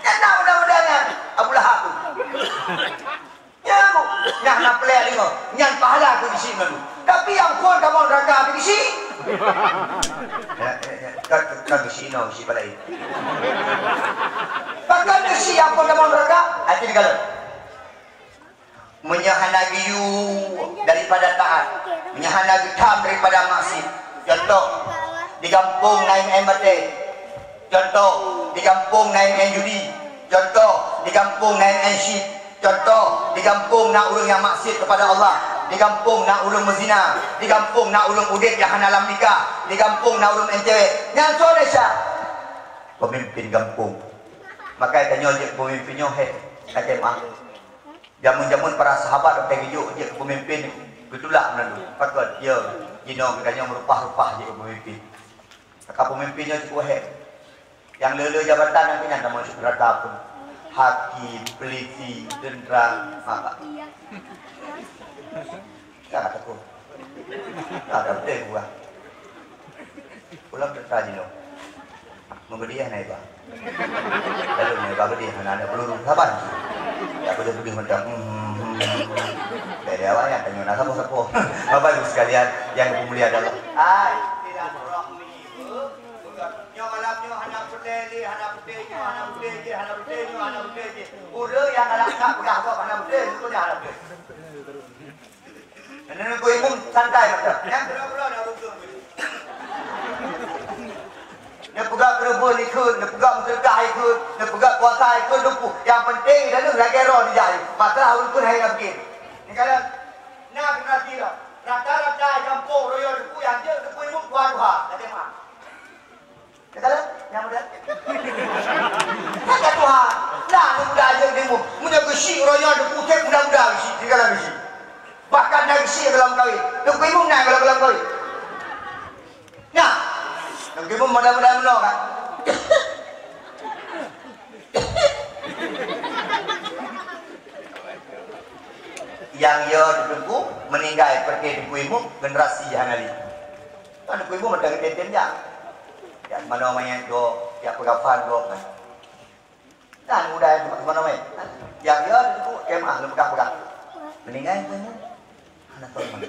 Kan dah mudah-mudahan Abu Lahab tu. Nyan, Bu, nyan na peuleueh deungoe. Nyan pahala keu geuchik ngon. Tapi nyang phon tamong neuraka keu geuchik. Ya, ya, ya. Ka, ka, ka geuchik inoe, geuchik balai. Pakon geuchik nyang phon tamong neuraka? Hati dikalon. Meunyoe hana geuyue daripada taat, meunyoe hana geutham daripada maksiat. Contoh, di gampông na imeum batèe. Contoh, di gampông na imeum judi. Contoh, di gampông na imeum syik. Contoh, di gampông na ureueng nyang maksiat kepada Allah, di gampông na ureueng meuzina, di gampông na ureueng udeb nyang hana lam nikah, di gampông na ureueng meu'en cewek. Nyan soe desya? Pemimpin gampông. Maka tanyoe jeuet pemimpin nyoe hèk, ka jeuet meu'ah. Jameun-jameun para sahabat watèe geujok jeuet pemimpin geutulak meulalu. Pakon? Yo, jinoe geutanyoe meurupah-rupah jeuet pemimpin. Maka pemimpin nyoe cukôp hèk. Nyang le-le jabatan nyang keu nyan tamong syeuruga pun. Hakim, polisi, tentara, maka. Ka takot. Ka takot buah. Pulang tentara jinoe. Meubeudiah na iba. Lalu na iba beudiah, na aneuk peluru. Saban. Ya, beudeh-beudeh macam, hmm, hmm, hmm, hmm. Dari awak nyan tanyong na sapo-sapo. Bapak Ibu sekalian yang dimuliakan Allah. Hai, silaturahmi. Nyoe malam nyoe hana peureulèe lé, hana peureulèe nyoe, hana peureulèe jih, hana peureulèe nyoe, hana peureulèe jih. Ureueng nyang galak that peugah kok Nah, Teungku Imum santai mantap. Nyang keudroe-keudroe dah rukun. Neupeugah keureubeuen ikheun, neupeugah meuseudeukah ikheun, neupeugah puasa ikheun, lumpuh. Nyang penting, dah lheueh lagèe roh dijak. Masalah rukun hai na bikin. Ni kalau na generasi dah. Rata-rata gampông royong Teungku nyang jeuet Teungku Imum tuha-tuha. Dah tengok. Kata nyang muda. Kata tuha. Nah, aneuk muda aja ilmu. Meunyoe geusyik uroe nyoe deuh putéh muda-muda geusyik, sigala geusyik. Bahkan na geusyik dalam kawin. Teungku Imum na dalam, dalam kawin. Nah, Teungku Imum muda-muda meunoe kan. Nyang yo Teungku meuninggai peureté Teungku Imum generasi hana lé. Kan Teungku Imum mantong teuntèe jak. Jak manoe manyét gob, jak peugafan gob kan. Dan muda nyang teumpat manoe manyét. Jak yo Teungku kemah lôn peugah-peugah. Meuninggai Teungku Imum. Hana tahu mana.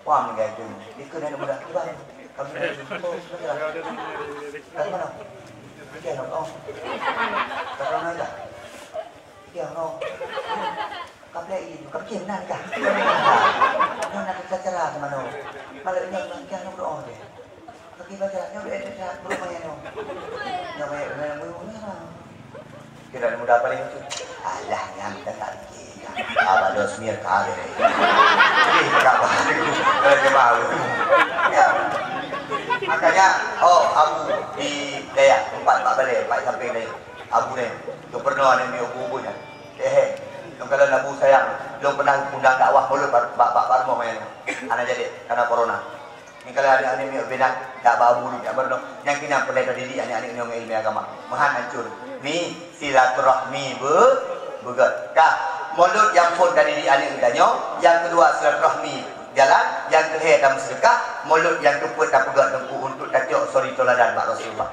Wah, meuninggai Teungku Imum. Ikut dari muda kiban. Kami dari Teungku Imum. Dari mana? Oke, no. Oh. Dari mana dah? Iya, no. Kaplek ini, kaplek meunan kah? Nyoe na cara sama no. Kalau ini mungkin anu doa deh. Bagi baca, nyoe doa deh, doa maya no. Nyoe maya, maya, maya, maya. Kira muda paling lucu. Alah, nyang kita tak dikira. Abah dos mir kare. Ih, tak baru. Kalau dia baru. Ya. Makanya, oh, Abu di daya, empat, empat balai, empat samping daya. Abu nyan, geupeureunoe aneuk miet ubit-ubit nyan. He he. Lôn kalon Abu sayang, lôn pernah undang dakwah mulod bak, bak, bak, bak rumoh nyan. Hana jadi, karena corona. Nyan kalon aneuk, aneuk miet ubit nyan, dak bak Abu ni, dak pernah. Nyang keunan peureulèe tadidik aneuk-aneuk nyoe ngon ileumèe agama. Meuhan hancur. Mi, silaturahmi be-, beugöt. Ka, mulod nyang phôn tadidik aneuk geutanyoe, nyang keudua silaturahmi jalan, nyang keuhèe tameuseudeukah, mulod nyang keupeuet tapeugöt Teungku untuk tacok suri teuladan bak Rasulullah.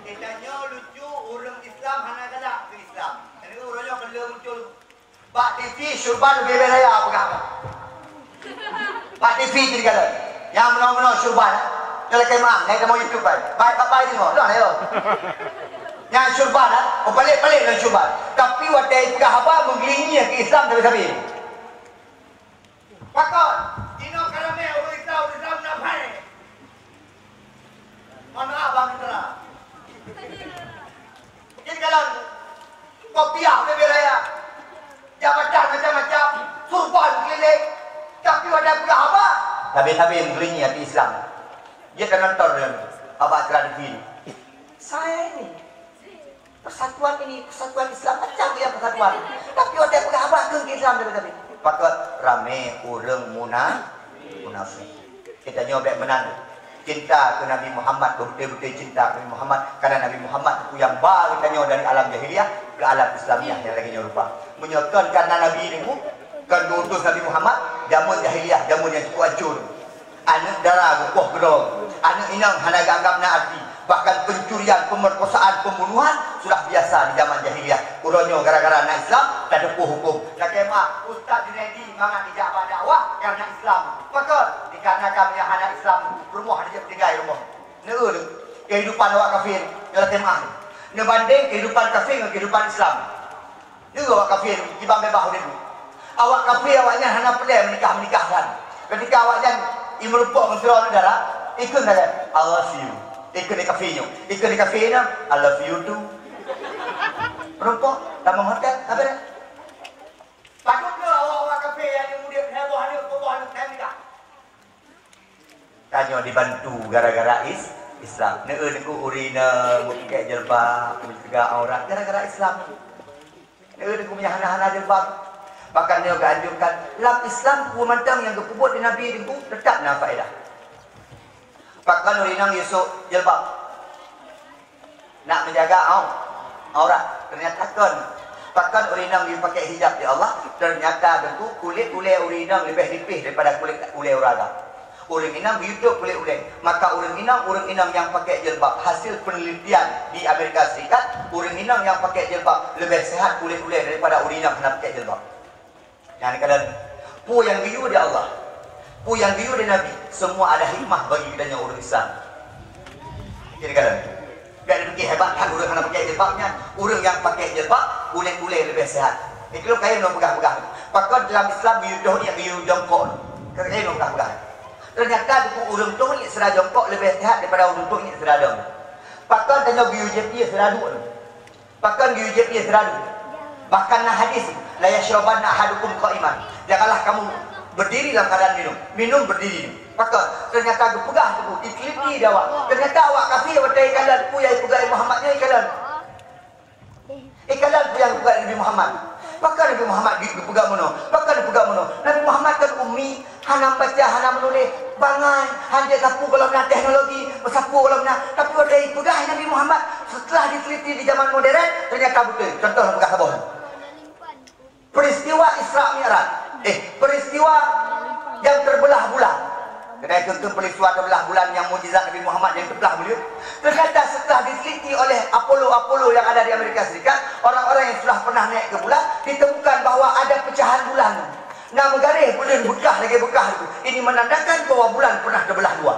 Geutanyoe lucu, ureueng Islam hana galak keu Islam. Karena ureueng nyoe keuneuk muncul bak T V, Syurban leubeh raya peugah. Bak T V jadi galak. Nyang meunoe-meunoe Syurban, eh. Nyang lakèe meu'ah, naik tamong YouTube, eh. Baik, bapak itu, noh, noh, ayo. Nyang Syurban, eh. Oh, palék-palék nyang Syurban. Tapi watèe peugah haba, meugeulinyi keu Islam sabe-sabe. Pakon, inoe ka ramè ureueng Islam, ureueng Islam na phai. Mohon maaf, Bang Indra. Jadi kalau kopiah leubeh raya, jabatan macam-macam, surban keliling, tapi watèe peugah haba, sabe-sabe meugeulinyi hati Islam. Dia kan nonton dengan abah tradisi. Saya ini Persatuan ini, persatuan Islam, macam dia persatuan. Tapi watèe peugah haba keu Islam tapi-tapi. Pakon ramè ureueng muna-, munafik. Geutanyoe bèk meunan. Cinta keu Nabi Muhammad, beutôi-beutôi cinta keu Nabi Muhammad. Karena Nabi Muhammad nyang ba geutanyoe dari alam jahiliyah ke alam Islamiah nyang lagèe nyoe rupa. Meunyoe kon karena Nabi nyoe, kon geuutus Nabi Muhammad, jameun jahiliyah, jameun nyang cukup hancô. Aneuk dara geupoh keudroe, aneuk inong hana geuanggap na arti, bahkan pencurian, pemerkosaan, pembunuhan sudah biasa di zaman jahiliyah. Uroe nyoe gara-gara na Islam, tateupeu huköm. Lakèe meu'ah, Ustaz Junaidi mangat ijak bak dakwah nyang na Islam. Pakon? Dikarenakan nyang hana Islam, rumoh hana jeuet tinggai rumoh. Neu-eu kehidupan awak kafé, lakèe meu'ah. Neubandeng kehidupan kafé ngon kehidupan Islam. Dua awak kafé kiban beubaih udép. Awak kafé awaknyan hana peureulèe meunikah-meunikah kan. Ketika awaknyan imeurumpok ngon sidroe aneuk dara, ikheun sagai, "I love you." Ikheun di kafé nyoe. Ikheun di kafé nyoe, "I love you too." Meurumpok, tamong hotel, habéh dah. Padub le awak-awak kafé nyang udép heboh aneuk, boh aneuk, hana nikah. Tanyoe dibantu gara-gara is-, Islam. Neu-eu Teungku ureueng inong meupakèk jilbab, meujeuga aurat gara-gara Islam. Neu-eu Teungku meunyo hana-hana jilbab. Bahkan nyoe geuanjurkan lam Islam peue mantong nyang geupeubuet lé Nabi Teungku teutap na faedah. Pakon ureueng inong isok jilbab. Nak menjaga au-, aurat. Ternyata kon. Pakon ureueng inong geupakèk hijab lé Allah, ternyata Teungku kulét ulèe ureueng inong leubeh nipih daripada kulét ulèe ureueng agam. Ureueng inong geuyue tôp kulét ulèe. Maka ureueng inong, ureueng inong nyang pakèk jilbab, hasil penelitian di Amerika Serikat, ureueng inong nyang pakèk jilbab leubeh sehat kulét ulèe daripada ureueng inong hana pakèk jilbab. Nyan kadang peue nyang geuyue di Allah, peue nyang geuyue di Nabi, semua ada hikmah bagi geutanyoe ureueng Islam. Jadi kadang, Jadi, hebat kan ureuëng hana pakai jilbab nyan. Ureuëng nyang pakai jilbab, ulée-ulée leubeh sehat. Itu kayém lôn peugah-peugah. Pakon dalam Islam geuyue toh iék, geuyue jongkok. Kayém lôn peugah-peugah. Ternyata teungku, ureuëng toh iék sira jongkok leubeh sehat daripada ureuëng toh iék sira dong. Pakon tanyoe geuyue jieb ié sira duek. Pakon geuyue jieb ié sira duek. Bahkan na hadis, "La yasyrabanna ahadukum qa'iman." Janganlah kamu berdiri dalam keadaan minum. Minum berdiri. Pakon? Ternyata geupeugah teungku, diteliti di awak. Ternyata awak kafé watée ikalon peue nyang ipeugah Muhammad nyoe ikalon. Ikalon peue nyang ipeugah Nabi Muhammad. Pakon Nabi Muhammad geupeugah meunoe? Pakon geupeugah meunoe? Nabi Muhammad kan ummi, hana baca, hana menuléh, bangai, hanjeuet sapeue gohlom na teknologi, sapeue gohlom na. Tapi watée ipeugah Nabi Muhammad, setelah diteliti di zaman modern, ternyata beutôi. Contoh peugah saboh. Peristiwa Isra Mi'raj. Eh, peristiwa nyang teubelah bulan. Keunae keuh peristiwa teubelah bulan nyang mukjizat Nabi Muhammad nyang teubelah buleuen. Ternyata setelah diteliti oleh Apollo-Apollo yang ada di Amerika Serikat, orang-orang yang sudah pernah naik ke bulan, ditemukan bahwa ada pecahan bulan. Nah, meugaréh buleuen beukah lagée beukah itu. Ini menandakan bahwa bulan pernah terbelah dua.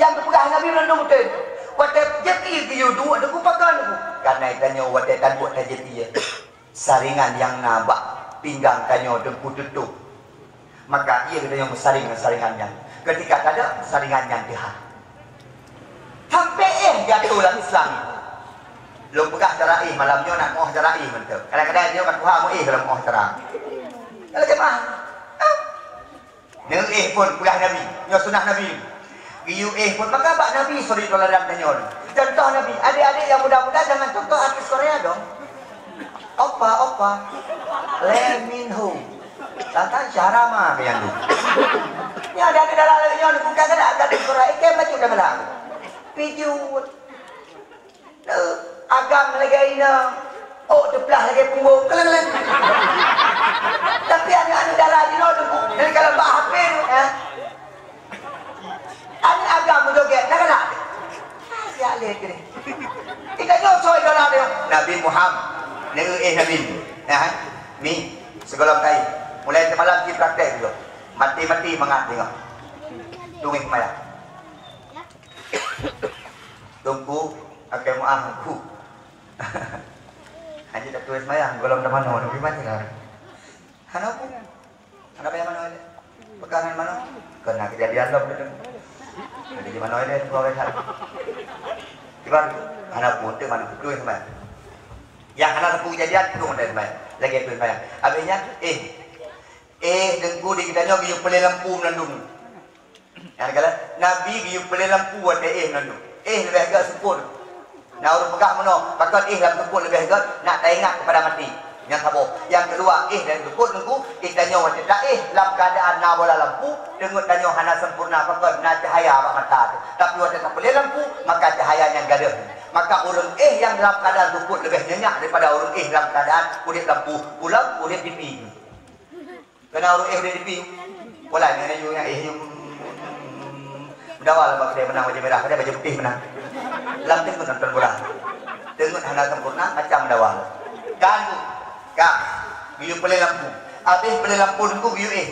Nyang geupeugah Nabi meunandum beutôi. Watée jieb ié geuyue duek, teungku, pakon, teungku? Karena tanyoe watée taduek tajieb ié. Saringan nyang na bak pinggang tanyoe teungku teutôp. Maka ié geutanyoe meusaring ngon saringan nyan. Keutika tadok, saringan nyan teuhah. Sampoe éh jatoh lam Islam. Lôn peugah cara éh malam nyoe, nak meu'oh cara éh mantong. Kadang-kadang nyoe ka tuha meu'oh éh lam meu'oh cara. Kalau jemaah, Neuéh phon, peugah Nabi. Nyoe sunnah Nabi. Geuyue éh phon, maka bak Nabi suri teuladan tanyoe. Contoh Nabi, adék-adék nyang muda-muda jangan contoh artis Korea dong. Oppa, oppa. Lee Min Ho. Lantas cara ma ke nyang tu. Nyoe ada di dalam nyoe bukan kena artis Korea. Ikan baju dah gelap. Pijut. Agam lagée inong, ôk teuplah lagée punggong, keleng-keleng. Tapi aneuk-aneuk dara jinoe teungku, dari kalau bak H P tu, eh. Aneuk agam meujoget, na galak. Ah, siap lé keuh. Kita nyoe soe idola dia. Nabi Muhammad, neuéh Nabi. Ya, mi, sigohlom kain. Mulai semalam ci praktek juga. Mati-mati mangat tengok. Tunggu semayang. Teungku, akai meu'ah teungku. Hana tatuléh seumayang, gohlom tamanoe, tapi macam mana? Hana pun. Hana payah manoe lé. Peugah ngon manoe. Kena kejadian lom tu. Jadi manoe lé, dua kali satu. Kiban, hana pun, tu mana betul seumayang. Yang hana teupeu kejadian, tu mana seumayang. Lagi tu seumayang. Habisnya, eh. Eh, teungku di kita nyoe geuyue peulé lampu meunandum. Nyang kala, Nabi geuyue peulé lampu watée éh meunandum. Éh leubeh gét seupôt. Na ureuëng peugah meunoe, pakon éh lam seupôt leubeh gét, nak taingat keupada maté. Nyang saboh. Nyang keudua, éh lam seupôt teungku, geutanyoe watée taéh lam keuadaan na bola lampu, teungeut tanyoe hana sempurna pakon na cahya bak mata teuh. Tapi watée tapeulé lampu, maka cahya nyan gadôh. Maka ureuëng éh nyang lam keuadaan seupôt leubeh nyenyak daripada ureuëng éh lam keuadaan udeb lampu. Pulang udeb dipi. Kena ureuëng éh di tepi. Bola nyan yu nyang éh yu. Meudawa lam bak keudè meunang bajèe mirah, keudè bajèe putéh meunang. Lam teungeut nonton bola. Teungeut hana sempurna macam meudawa. Kan tu. Ka. Geuyue peulé lampu. Abéh peulé lampu teungku geuyue éh.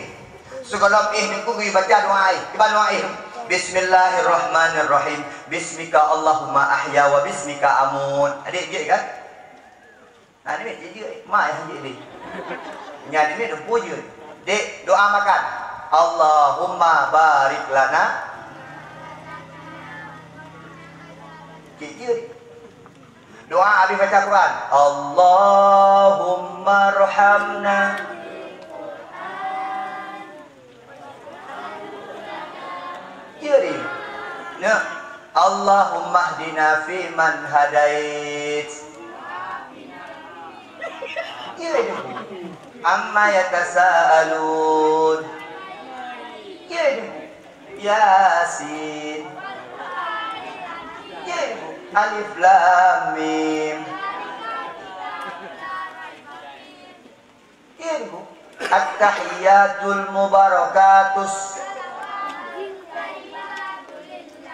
Sigohlom éh teungku geuyue baca doa éh. Kiban doa éh. Bismillahirrahmanirrahim. Bismika Allahumma ahya wa bismika amut. Adik jeuet kan? Nah, ni jeuet, ma nyang jeuet ni. Nyan ni, ni pun jeuet. Dek, doa makan. Allahumma barik lana. Cik jeuet. Doa habis baca Quran. Allahumma rahamna. Iya deh. Nah, Allahummahdina fiman hadait. Iya deh. Amma yatasaalun. Iya deh. Yasin. Iya deh. Alif lam mim. Iya, Bu. At-tahiyyatul mubarakatus.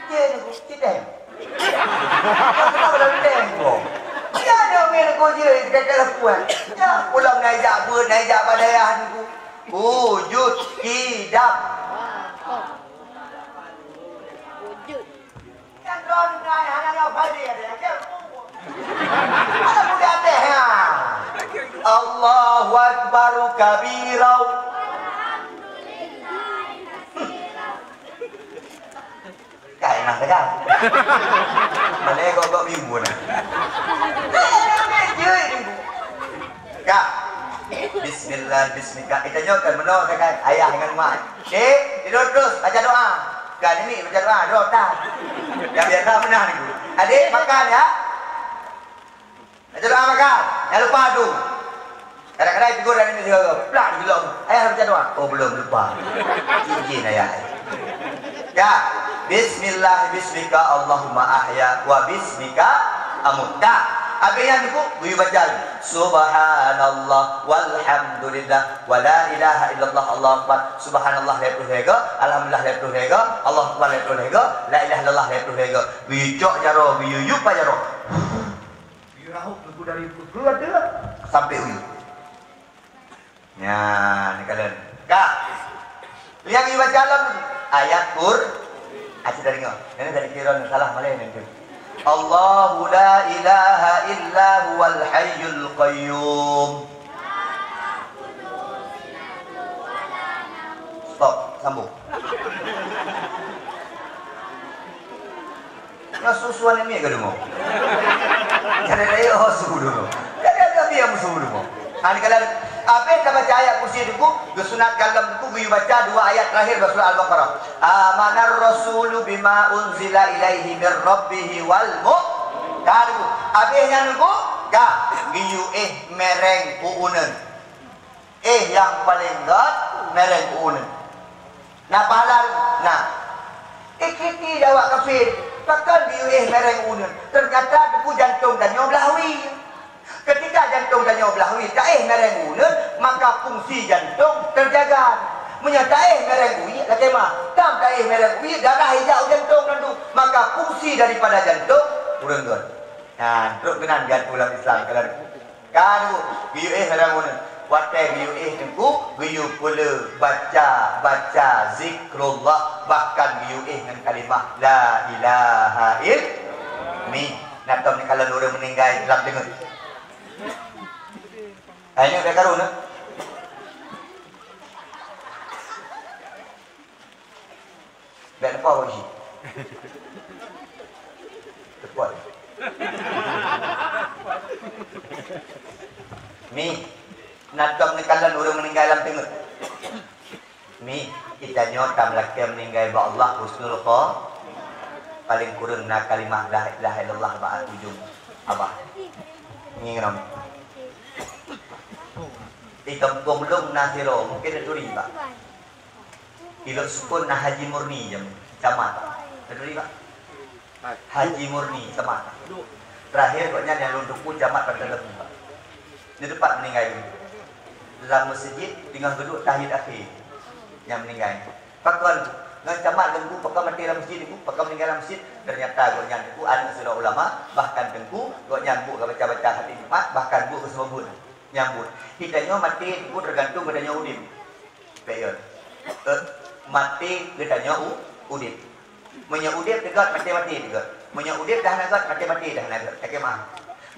Iya, Bu. Tidak. Kenapa dah tidak, Bu? Ya, dia main kau je, dia kata kuat. Ya, pulang naik jak ber, naik jak badayah ni, Bu. Wujud kidam. Wujud. Kan kau ni hana nak balik ada. Ada muda teh, ha. Allahu Akbar kabira. Ka ingat dah, ka. Mana kau, kau minggu dah. Ka. Bismillah, bismillah. Kita nyokan menoe kan ayah dengan mak. Eh, tidur terus, baca doa. Kan ini baca doa, doa tak. Yang biasa menang ni. Adik, makan ya. Baca doa makan. Jangan lupa tu. Kadang-kadang tegur dari misi gaga. Plak di gelom. Ayah baca doa. Oh, belum, lupa. Izin ayah. Ya. Bismillah, bismika Allahumma ahya wa bismika amut. Dah. Habis nyan tu, geuyue baca. Subhanallah walhamdulillah wa la ilaha illallah Allahu akbar. Subhanallah lhèe ploh lhèe go, alhamdulillah lhèe ploh lhèe go, Allahu akbar lhèe ploh lhèe go, la ilaha illallah lhèe ploh lhèe go. Geuyue cok jaroe, geuyue yup bak jaroe. Geuyue rahop teungku dari keuluwarga sampai u yup. Nyan, ni kalon. Ka. Nyang ibaca lom ayat Qur-, ah, cit tadeungoe. Nyan tadi kira salah malèe nyan tu. Allahu la ilaha illa huwal hayyul qayyum. Stop, sambung. Nyoe su-suan miet ka deungoe. Jadi layak ho su deungoe. Jadi ada dia musuh deungoe. Ha, ni kalau habis dah baca ayat kursi tu, geusunat galom tu geuyue baca dua ayat terakhir dalam surah Al-Baqarah. Amanar rasulu bima unzila ilaihi mir rabbihi wal mu-, ka tu. Habis nyan tu, ka geuyue éh mereng u uneun. Éh nyang paleng gét mereng u uneun. Na pahala, na. Ikiti jawab kafir, pakon geuyue éh mereng u uneun. Ternyata teungku jantong tanyoe blah wie. Ketika jantong tanyoe blah wie, taéh mereng u uneun, maka fungsi jantong terjaga. Meunyoe taéh mereng u wie, lakèe meu'ah. Tam taéh mereng u wie, darah ijak u jantong nyan tu, maka fungsi daripada jantong ureueng gét. Nah, trok keunan geutanyoe lam Islam, kalian. Ka tu, geuyue éh lam uneun. Watèe geuyue éh teungku, geuyue peuleueh baca, baca zikrullah, bahkan geuyue éh ngon kalimah la ilaha ill-, mi. Na tom ni kalon ureueng meuninggai lam deungon. Hai nyoe bèk karu na. Bèk teupoh bak ié. Teupoh. Mi, na tom neukalon ureueng meuninggai lam teungeut. Mi, geutanyoe tameulakèe meuninggai bak Allah husnul kho-, paleng kureueng na kalimah la ilaha illallah bak ujong babah. Ngieng ram. Di gampông lôn na sidroe, mungken neuturi, Pak. Di Lhoksukon na Haji Murni jameun, camat. Neuturi, Pak? Haji Murni, camat. Terakhir gobnyan nyang lôn teupeu camat Pantai Lembu, Pak. Nyoe teumpat meuninggai. Lam meuseujid teungoh geuduek tahiyat akhé nyang meuninggai. Pakon ngon camat Lembu, pakon maté lam meuseujid Lembu, pakon meuninggai lam meuseujid? Ternyata gobnyan teungku aneuk sidroe ulama, bahkan teungku gobnyan buet geubaca-baca hadis Jumat, bahkan buet geuseumubut. Nyang buet. Geutanyoe maté teungku teugantung geutanyoe udép. Bèk yo. Eh, maté geutanyoe u-, udép. Meunyoe udép teugot, maté-maté teugot. Meunyoe udép dah hana got, maté-maté dah hana got. Lakèe meu'ah.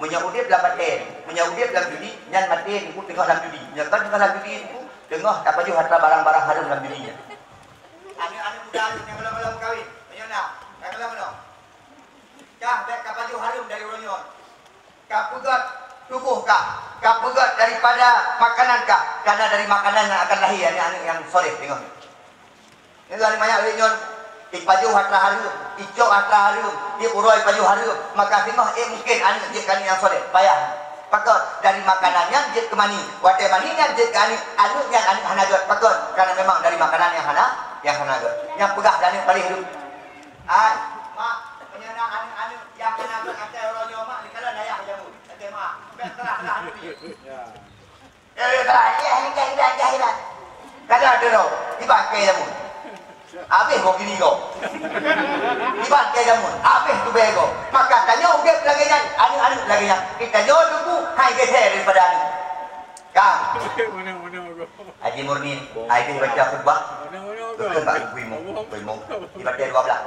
Meunyoe udép lam batèe, meunyoe udép lam dudi, nyan maté teungku teungoh lam dudi. Meunyoe kon teungoh lam dudi teungku, teungoh tapajoh atra barang-barang hareuem lam dudi nyan. Aneuk-aneuk muda nyang golom-golom kawin, meunyoe na, ka golom-golom. Kah bèk kapajoh hareuem dari uroe nyoe. Kapeugöt tuboh kah, kapeugöt daripada makanan kah, karena dari makanan nyan akan lahé aneuk-aneuk nyang soleh. Deungö. Nyan lagèe manyak lagèe nyoe, ipajoh atra hareuem, icok atra hareuem, tiep uroe ipajoh hareuem, maka singoh ék mungken aneuk jeuet keu aneuk nyang soleh. Payah. Pakon? Dari makanan nyan jeuet keu mani. Watèe mani nyan jeuet keu aneuk, aneuk nyan aneuk hana gèt. Pakon? Karena memang dari makanan nyang hana, nyang hana gèt. Nyang peugah aneuk paléh dum. Hai, mak, meunyoe na aneuk-aneuk nyang hana gèt até uroe nyoe, mak, dikalon ayah jameun. Até mak, bèk salah-salah aneuk nyan. Ya. Eh, ya, ya, ya, ya, ya, ya. Kada ada tau, dibangkai jameun. Habis kau kiri kau. Dibangkai jameun, habis tu bego. Maka tanyoe udép lagèe nyan, aneuk-aneuk lagèe nyan. Kita nyoe teungku, hai geser daripada aneuk. Ka. Haji Murni, hai dia baca khutbah. Betul tak ibu imum? Ibu imum. Dibaca dua belas.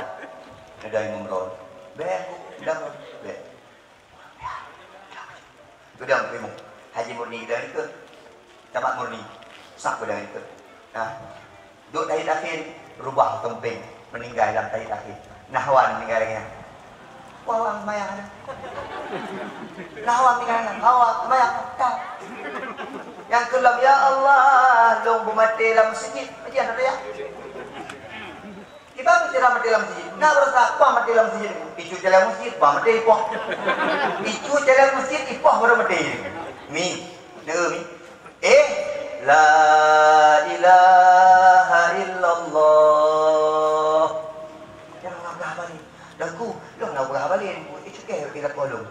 Ada imum ron. Bego, dah, bego. Keudong ilmu. Haji Murni keudong ikeu. Tamat Murni. Sah keudong ikeu. Nah. Duek tahiyat akhé, rubah tompeng, meuninggai lam tahiyat akhé. Nah, hawa meuninggai lagèe nyan. Hawa seumayang na. Nah, hawa meuninggai na. Hawa seumayang. Ka. Nyang keu lom, "Ya Allah, lôn beumaté lam meuseujid." Aja na ya. Kiban meuteurang maté lam meuseujid. Na beurasa, bah maté lam meuseujid. Icu jalan meuseujid, bah maté ipoh. Icu jalan meuseujid, ipoh baru maté. Mi, neu mi. Eh, la ilaha illallah. Jangan ngabah balik. Dah ku, dah ngabah balik. Icu keh, kira kolom.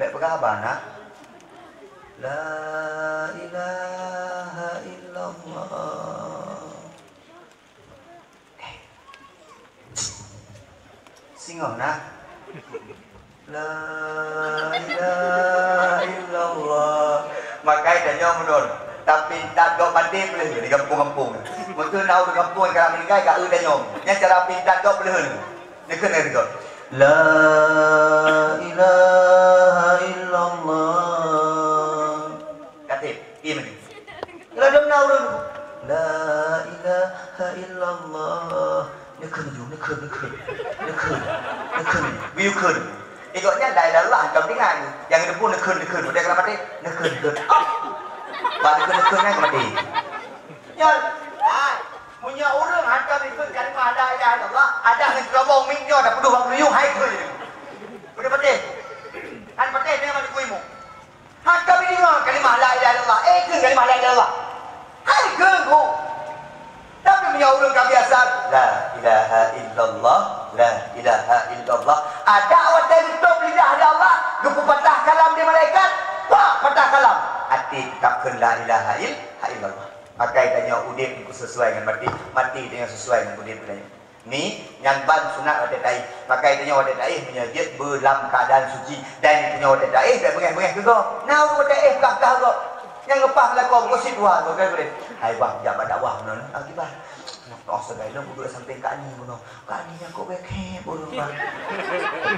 Bèk peugah haba na. La ilaha illallah. Singoh na. La ilaha illallah. Makai tanyoe meunurot. Tapi tak dok maté boleh di kampung-kampung. Mungkin na ureueng kampung ka meuninggai ka eu tanyoe. Nyan cara pintar dok boleh. Neukheun lagèe nyoe. La ilaha illallah. Katé, iya meunan. Ladôm na ureueng. La ilaha illallah. Neukheun ju, neukheun, neukheun. Neukheun. Neukheun. Geuyue kheun. Igok nyan la ilaha illallah, hana meudeungoe. Nyang geuteupeue neukheun, neukheun. Watèe ka maté, neukheun, neukheun. Ah! Bak neukheun, neukheun nyan ka maté. Nyan, ah, meunyoe ureueng hantom ikheun kalimah la ilaha illallah, adak ngon ceurobong miet nyoe tapeudôh bak peuluyueng, hai kheun. Beutôi patéh? Han patéh, nyan ban dikui mu. Hantom ideungoe kalimah la ilaha illallah, eh, kheun kalimah la ilaha illallah. Hai kheun, Bu. Tapi meunyoe ureueng ka biasa, la ilaha illallah, la ilaha illallah. Adak watèe geutôb lidah lé Allah, geupeupatah kalam lé malaikat, wah, patah kalam. Até teutap kheun la ilaha il-, illallah. Makai tanyoe udép sesuai ngon maté, maté tanyoe sesuai ngon udép tanyoe. Ni, nyang ban sunat watèe taéh. Makai tanyoe watèe taéh meunyoe jeuet beu lam keuadaan suci. Dan tanyoe watèe taéh bèk beungèh-beungèh keu gob. Na ureueng watèe éh peugah-peugah gob. Nyang leupah lakoe gosip dua gob, kan, boleh. Hai bang, jak bak dakwah bunoe, ah, kiban. Nah, oh, sagai lôn udép sampéng Kak Ani bunoe. Kak Ani nyan kok bèk khép ureueng, bang.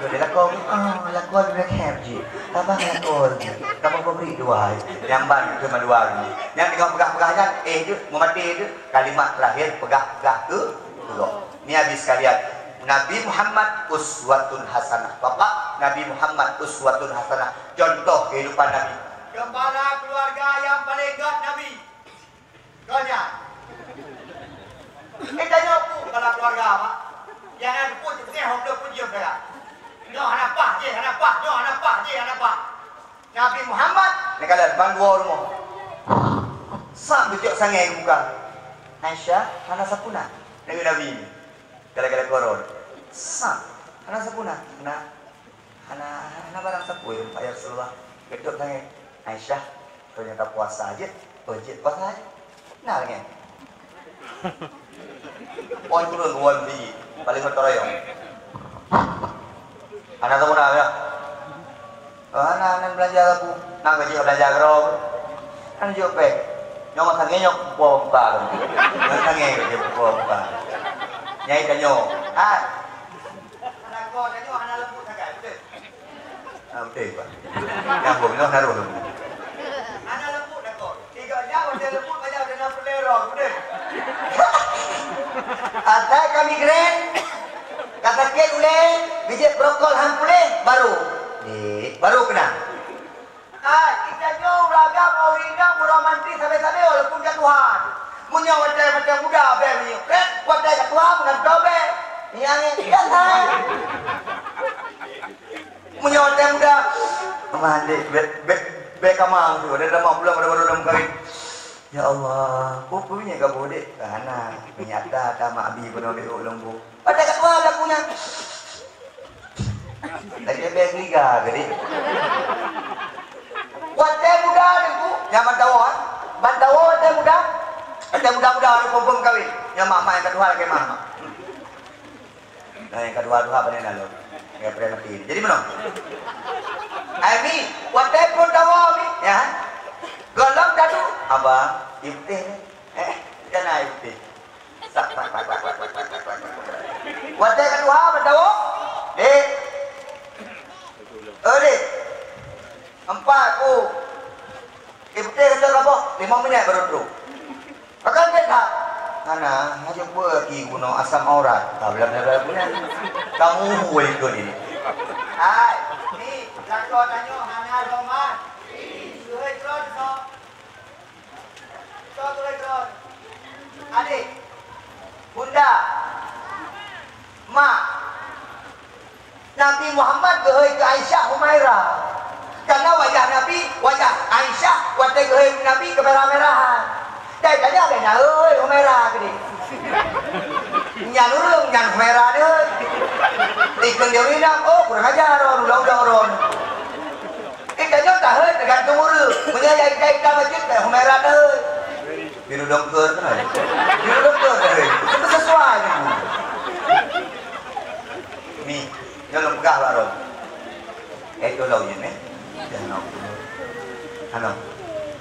Boleh lakoe, ah, lakoe bèk khép jih. Abang lakoe jih. Kamoe bri dua. Nyang ban keu madua ni. Nyang teungoh peugah-peugah nyan, éh tu, meumaté tu. Kalimat terakhir peugah-peugah keu, keu gob. Ni habis sekalian. Nabi Muhammad uswatun hasanah. Bapak, Nabi Muhammad uswatun hasanah. Contoh kehidupan Nabi. Kepala keluarga yang paling gèt Nabi. Gèt nyan. Kita nyoe pun kepala keluarga, Pak. Nyang na pun teupeugah hom le pun jeuem saya. Nyoe hana paih jih, hana paih, nyoe hana paih jih, hana paih. Nabi Muhammad, neukalon ban dua rumoh. Sab geucok sangèe geubuka. Aisyah, hana sapeue na. Nabi, Nabi. Kala-kala korong. Sab, hana sapeue na. Na, hana, hana barang sapeue, ya Rasulullah. Geucok sangèe. Aisyah, kau nyang ka puasa jeuet. Oh, jeuet puasa jeuet. Na lagèe. Ôn kureueng ôn biji, paléng gotong royong. Hana tapeuna, ya? Oh, hana, hana beulanja sapeue. Na gaji beulanja keudroe. Hana jok péng. Nyoe masa nyoe kupo muka. Masa nyoe kupo muka. Nyai tanyoe. Ah. Hana ko, tanyoe hana leumbut sagai, beutôi? Ah, beutôi, Pak. Nyambung, nyoe harôh leumbut. Hana leumbut dah ko. Tiga jam watèe leumbut, banyak watèe na peuleurong, beutôi? Asai ka migrain, ka sakét ulèe, bijéh prokol han puléh, baru. Dek, baru keunong. Ah, kita nyoe ureueng agam, ureueng inong, romantis sabe-sabe walaupun ka tuha. Meunyoe watèe, watèe muda, bèk meunyoe. Eh, watèe ka tuha, meugantoe bèk. Nyang, nyang, nyang, hai. Meunyoe watèe muda, mandé, bèk, bèk, bèk kama, watèe tamah bulan, watèe baru meukawen. Ya Allah, peue, peue nyang ka boh dek? Hana, nyata tamak abi peunoh dek ulôn bu. Watèe ka tuha lagu nyan. Lagèe bèe geuliga geudik. Watèe muda Teungku, nyan ban tawoe, eh. Ban tawoe watèe muda. Watèe muda-muda, ureueng phon-phon meukawen. Nyan mak-mak nyang ka tuha lagèe mak-mak. Nah, nyang ka tuha-tuha pandai na lom. Nyang ka preh maté. Jadi meunoe. Ai mi, watèe phon tawoe mi, ya. Gohlom tadu, abang, ié putéh ni. Eh, kan na ié putéh. Watèe ka tuha ban tawoe, dek. Empat ku. Eh, beutôi kata kaboh, lima minit baru trok. Akan beda. Ngana, hanya pue ki guna asam aurat. Bla, bla, bla, bla, bla. Kamu hui ko ni. Hai, ni, lakoe tanyoe hana roman. Suhai tron so. So suhai tron. Adik. Bunda. Mak. Nabi Muhammad geuhôi keu Aisyah Humaira. Karena wajah Nabi, wajah Aisyah watée geuhôi Nabi keumerah-merahan. Dai tanya geuh nyan, "Hôi, Humaira," keudeh. Nyan ureuëng, nyan Humaira deuh. Ikheun dia ureuëng inong, "Oh, kurang ajar, ron, ulang-ulang, ron." Eh, tanyoe tahôi teugantung ureuëng. Meunyoe jai-jai ka masjid, bèk Humaira tahôi. Biru dongker kan? Biru dongker tahôi. Itu sesuai ni. Ni, nyoe lôn peugah bak droe. Eh, tolong je, meh. Dah, no. Hano.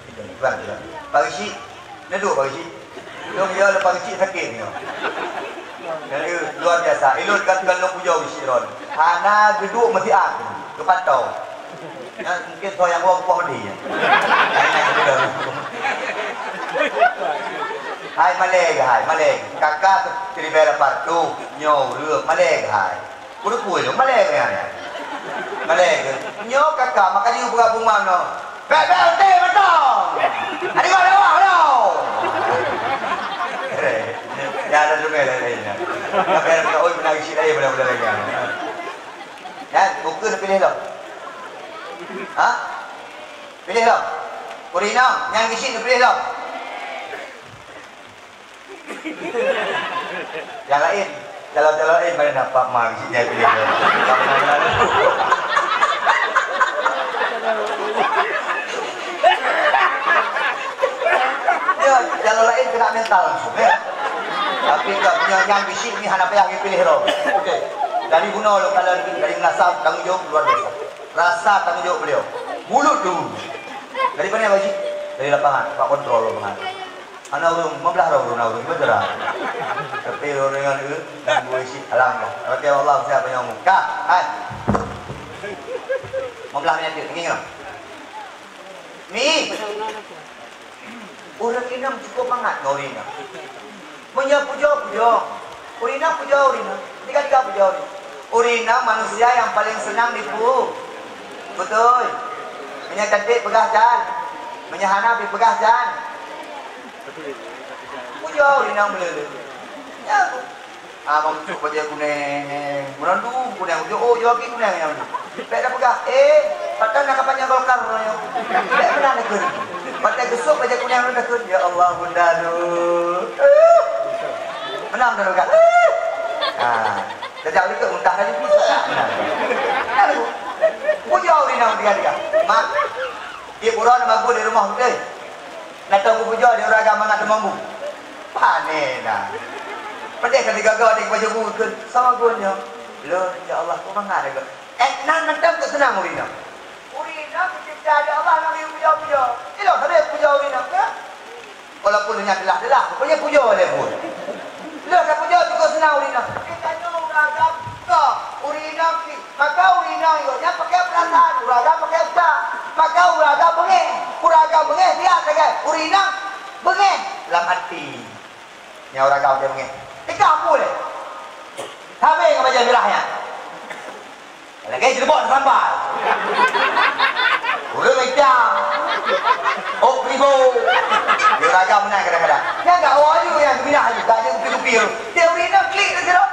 Itu, bukan, bukan. Pak Geuchik. Neuduek, Pak Geuchik. Lôn yo leupah geuchik sakét nyoe. Jadi, luar biasa. Ilôn kan, kan lôn pujoe geuchik ron. Hana geuduek meusiat. Geupantau. Ya, mungkin soe nyang woe poh di. Hai, malèe keuh, hai, malèe. Kakak siribèe lapan reutôh, nyoe ureueng, malèe keuh, hai. Peue-peue nyoe, malèe keuh, hai. Malèe keuh. Nyoe kakak, maka jiôh peugah bungong nyoe. Bèk, bèk, untée mantong. Adik gua lewat, lewat. Ya, ada dua lain, lain. Tapi ada minta, oi, pernah isi lain, pernah, pernah lagi. Ya, buku nak pilih lom. Ha? Pilih lom. Ureueng inong, nyang geuchik neupiléh lom. Nyang laén, calon-calon laén pada nampak ma geuchik nyang piléh lom. Ya, calon laén kena mental langsung, ya. Tapi kalau punya nyang geuchik ni hana payah geupiléh lom. Okey. Dari bunoe lôn kalon dari meunasah tanggung jawab luar biasa. Rasa tanggung jawab beliau. Bulut dulu. Dari mana, Pak Haji? Dari lapangan, Pak Kontrol lapangan. Anak ureueng, lima belas orang ureueng, anak ureueng, betul tak? Tapi ureueng dengan ureueng, dan boleh isi alam lah. Tapi Allah siapa yang umum. Kah? Hai. Lima belas minit, ingat. Mi. Ureueng inong cukup mangat ngon ureueng inong. Meunyoe pujoe, pujoe. Ureueng inong pujoe ureueng inong. Tiga-tiga pujoe ureueng inong. Ureueng inong manusia nyang paleng seunang dipu-, beutôi. Meunyoe cantik peugah can. Meunyoe hana pih peugah can. Pujoe ureueng inong meuleueh. Ya. Ah, meucok bajèe kunèng, meurandum kunèng, ujoe, oh, ujoe lagi kunèng nyang tu. Bèk tapeugah, "Eh, patah na kampanye Golkar nyoe." Bèk meunan takheun. Watèe geusok bajèe kunèng nyoe takheun, "Ya Allah, bunda tu." Meunan tapeugah. Ah, tajak likot muntah tadi pun susah. Meunan. Lalu, pujoe ureueng inong tiga-tiga. Mak, tiep uroe na bagus di rumoh beutôi. Na tông geupujoe di ureueng agam mangat teumambu. Pané na. Padahai ka digaga di baju bu keu sama gun nyoe. Lôn, ya Allah, kok mangat lagèe. Eh, nan mantong kok seunang ureueng inong. Ureueng inong geucipta lé Allah ngon geupujoe-pujoe. Ilôn sabe pujoe ureueng inong, ya. Walaupun nyan teulah-teulah, pokoknya pujoe lé pun. Lôn ka pujoe cukup seunang ureueng inong. Kita nyoe ureueng agam, kok ureueng inong ki Maka ureueng inong nyoe nyan pakai perasaan, ureueng agam pakai utak. Maka ureueng agam beungéh, ureueng agam beungéh siat sagai. Ureueng inong beungéh lam até. Nyan ureueng agam pakai beungéh. Tika pue lé. Sabe ngon bajèe mirah nyan. Lagèe jilbab sambal. Ureueng itam. Oh, pribo. Ureueng agam meunan kadang-kadang. Nyan gak awak aju nyang geuminah aju. Gak aju kupi-kupi. Dia ureueng inong klik tu sidroe.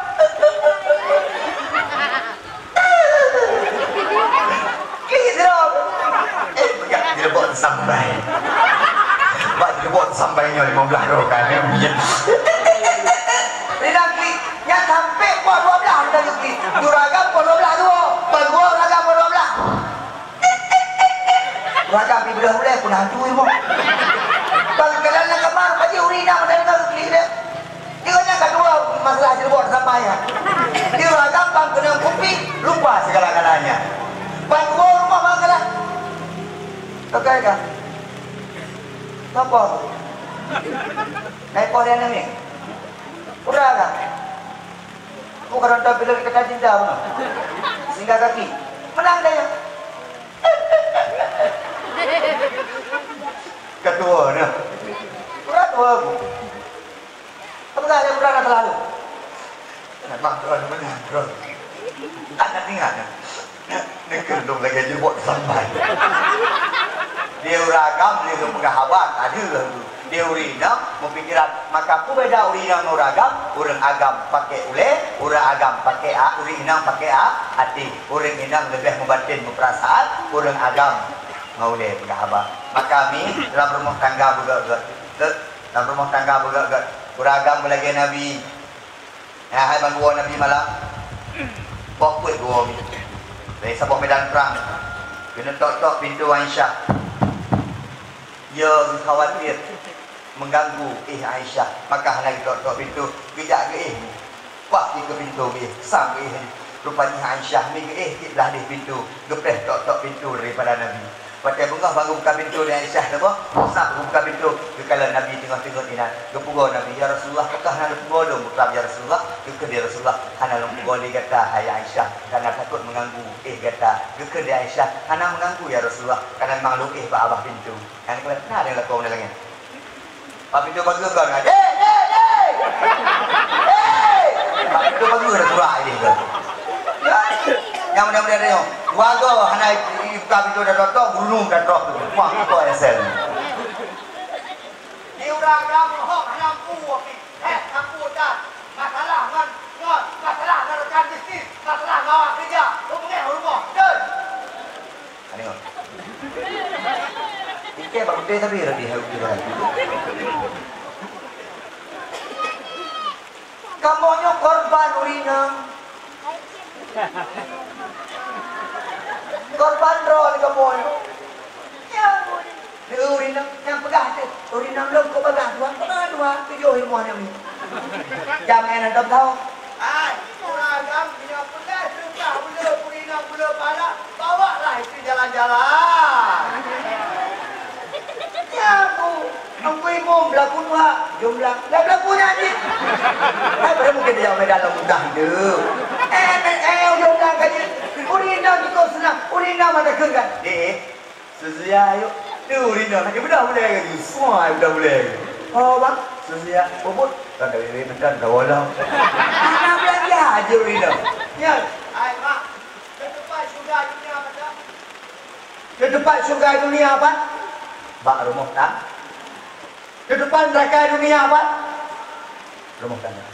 Klik sidroe. Eh, peugah jilbab sampai. Bak jilbab sampai nyoe lima belas roh kan. Rinang klik. Nyan sampai poh dua belas rinang klik. Juragan poh dua belas dua. Bang dua juragan poh dua belas. Juragan pi beudôh ulèe pun hantu ibu. Bang jalan lam kamar, pajak urina mata rinang klik dia. Dia nyan ka dua masalah jilbab sampai nyan. Dia urang gampang keunong kupi, lupa segala-galanya. Ban dua rumah masalah. Tokai ka. Sapa? Naik poh dia ni. Udah ka. Aku kadang tak bila kata cinta pun. Sehingga kaki. Menang dia. Di ureueng agam lé geupeugah haba ka deuh laju. Di ureueng inong meupikiran, maka peue beda ureueng inong ngon ureueng agam? Ureueng agam pakai ulèe, ureueng agam pakai a-, ureueng inong pakai a-, até. Ureueng inong leubeh meubaten meupeurasaan, ureueng agam ngon ulèe peugah haba. Maka mi dalam rumoh tangga beugèt-gèt, dalam rumoh tangga beugèt-gèt. Ureueng agam beulagèe Nabi. Nyan hai ban geuwoe Nabi malam. Boh peuet geuwoe mi. Dari saboh medan prang. Keuneuk tok-tok pintoe Aisyah. Yo geukhawatir meuganggu éh Aisyah, maka hana geutok-tok pintoe, geujak geuéh. Pas di keu pintoe geuéh, sam geuéh. Rupajih Aisyah mi geuéh cit blah deh pintoe, geupreh tok-tok pintoe daripada Nabi. Watèe beungoh ban geubuka pintoe lé Aisyah saboh, sab geubuka pintoe, geukalon Nabi teungoh teungeut inan. Geupugoe Nabi, "Ya Rasulullah, pakon hana neupeugoe lôn?" Geukheun, "Ya Rasulullah," geukheun lé Rasulullah, "hana lôn peugoe lé gata, hai Aisyah, karena takot meuganggu éh gata." Geukheun lé Aisyah, "Hana meuganggu, ya Rasulullah, karena memang lôn éh bak babah pintoe." Nyan keuh na nyang lakoe ngon lagèe nyan. Bak pintoe pageue kon, "Hei, hei, hei! Hei!" Bak pintoe pageue dah surak idéh tu. Ya. Nyang mudah-mudahan nyoe, dua go hana ibuka pintoe dah tok-tok, gurunung dah troh tu. Wah, tu esel. Di ureueng agam hok hana mampu, eh, mampu dan masalah ngon, ngon, masalah ngon rekan bisnis, masalah ngon awak kerja, hubungi rumoh. Betul? Ka deungö. Ikei bak beutôi sabe lagèe hai ukeue hai. Kamoe nyoe korban ureueng inong. Korban droe lé kamoe nyoe. Ya, ureueng inong nyang peugah teuh, ureueng inong lôn kok bagah dua, peugah dua, tujoh ilmu nyan. Jam nyan dah tahu. Hai, ureueng agam, meunyoe peugah suka beu le ureueng inong beu le pala, bawa lah itu jalan-jalan. Ya, aku, aku imum belaku dua, jumlah, lah belaku nyan cit. Hai, pada mungkin dia Medan lah mudah tu. Eh, eh, eh, ujung dah kaji. Ureueng inong cukup senang, ureueng inong mata keukan. Eh, Seusia ayok. Tu ureueng inong, nak beudôh bulèe laju. Semua beudôh bulèe laju. Oh, bang. Seusia. Bubut. Kan dah bebek mentang, dah wolong. Hana beulanja aja ureueng inong. Nyan. Hai, mak. Keu teumpat syeuruga dunia apa dah? Keu teumpat syeuruga dunia apa? Bak rumoh tang-, Keu teumpat neuraka dunia apa? Rumoh tangga.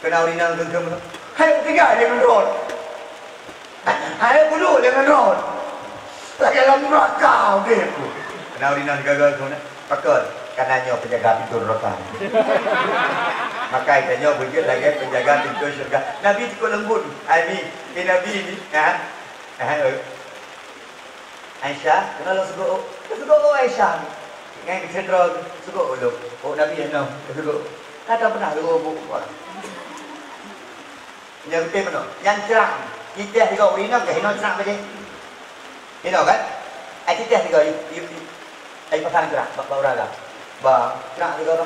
Keu na ureueng inong geugeumeung. Hai, tinggai deungon droe. Hai, bunoe deungon droe. Lagèe lam neuraka udép ku. Keu na ureueng inong geugeumeung. Pakon? Kareuna nyoe peujaga pintoe neuraka. Maka tanyoe beujeuet lagèe peujaga pintoe syeuruga. Nabi cukup leumbut. Hai, mi. Ni Nabi ni. Ha? Ha, eh. Aisyah, keunoe lôn seugoe. Lôn seugoe Aisyah. Ngai keucendro seugoe lôn. Oh, Nabi nyoe, lôn seugoe. Ka tapeugah lôn buet. Nyan beutôi meunoe. Nyan trang. Citèh sigoe ureueng inong, ka hinoe trang bajèe. Hinoe kan? Ai citèh sigoe, yu, yu, yu. Ai pasang trang, bak, bak ureueng agam. Ba, trang sigoe, ba.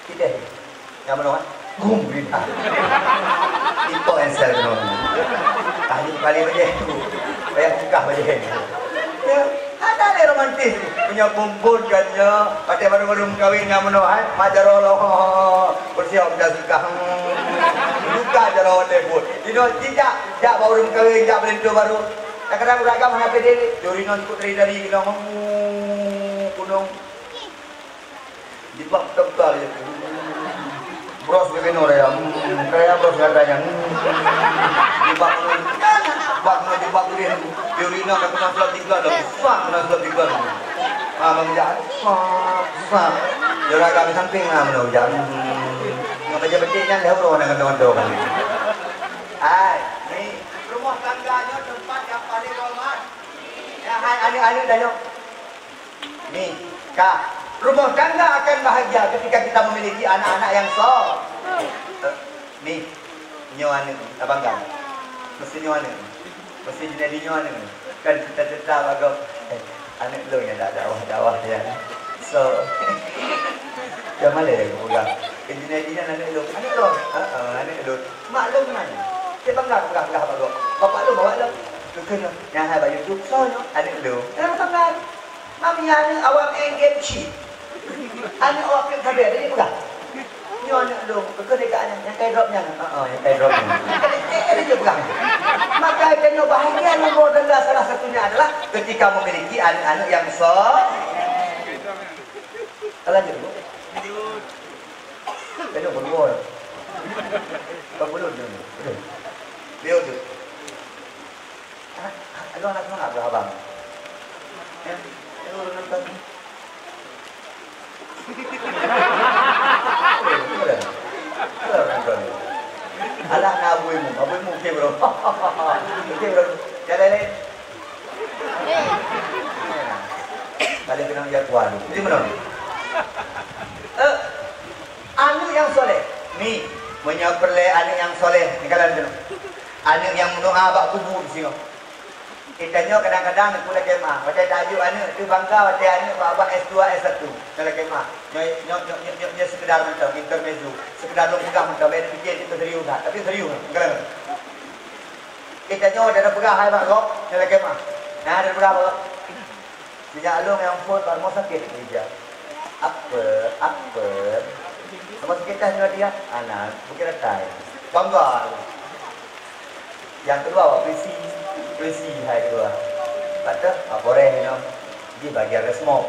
Citèh. Nyang meunoe, gum, rinah. Ito ensel meunoe. Tah nyoe kali bajèe tu. Payah bukah bajèe. Ya, ada lé romantis. Punya bumbon kan nyoe. Pakai baru-baru mengkawin nyang meunoe, hai. Mak jaroe loh. Bersiap dah suka. Hmm. Buka jaroe teh, Bu. Ino, jijak, jak baru mengkawin, jak belinto baru. Kadang-kadang ureueng agam hana pede. Juri ngon ikut dari-dari kena. Hmm, kunong. Jibak teuka je. Bros ke keno raya. Hmm, raya bros ngon raya. Hmm. Jibak. Jibak kena jibak boleh. Dia urina dah kena slot tiga dah. Susah kena slot tiga dah. Ah, bang jak. Susah, susah. Dia raga di samping lah mana hujan. Hmm. Ngon baja betik kan dah uroh nak kena kan. Hai, ni rumah tangganya tempat yang paling hormat. Ya, hai, aneuk-aneuk dah nyoe. Ni, ka. Rumah tangga akan bahagia ketika kita memiliki anak-anak yang so-, eh, ni, nyoe aneuk, abang kan? Mesti nyoe aneuk. Mesti jadi nyoe aneuk. Kan cita-cita bagoe. Eh, aneuk lôn nyang dak dakwah-dakwah ya. So, ya malah aku pegang. Kan jadi nyoe aneuk lôn. Aneuk lôn. Ha, ha, aneuk lôn. Mak lôn mana? Dia bangga pegang-pegang bagoe. Bapak lôn bawa lôn. Kena, yang hai bak YouTube. So, nyoe, aneuk lôn. Jangan bangga. Mami, aneuk awak main game cit. Aneuk awak main kabel, jadi peugah. Nyoe aneuk lôn, keukeue deka aneuk nyang kai drop nyan. Heeh, nyang kai drop nyan. Eh, eh, eh, dia pegang. Maka itu nyoe bahagia nombor tangga salah satunya adalah ketika memiliki aneuk-aneuk yang so-, Lanjut, Bu. Lanjut, Bu. Bukan bulut ni. Aduh. Dia tu. Ah, ah, aduh, anak semangat lah abang. Ya, aduh, nonton. Alah, na Abu Imum. Abu Imum, okey, bro. Okey, bro. Jalan lain. Paling kenal dia tua tu. Jadi, mana? Eh, aneuk nyang soleh. Ni, meunyoe peureulée aneuk nyang soleh, ni kalau tu. Aneuk nyang meudoa bak kubu di sinoe. Kita nyoe kadang-kadang neuk lakée meu'ah. Watée tajok aneuk tu bangga, watée aneuk bak-bak S dua, S satu. Neuk lakée meu'ah. Nyoe, nyoe, nyoe, nyoe, nyoe, nyoe sekedar mantong, intermezzo. Sekedar lôn peugah mantong, bèk neupike itu serius that. Tapi serius, kadang-kadang. Kita nyoe dah peugah hai bak gob, neuk lakée meu'ah. Nah, dah peugah bak gob. Sejak lôn nyang phôn bak rumoh sakét keurija. Apa? Apa? Rumoh sakét dah nyoe dia, anak, bukit rakai. Bangga. Nyang keudua, awak polisi. Polisi hai keudua. Lepas tu, ah, Polres nyoe. Di bagian resmob.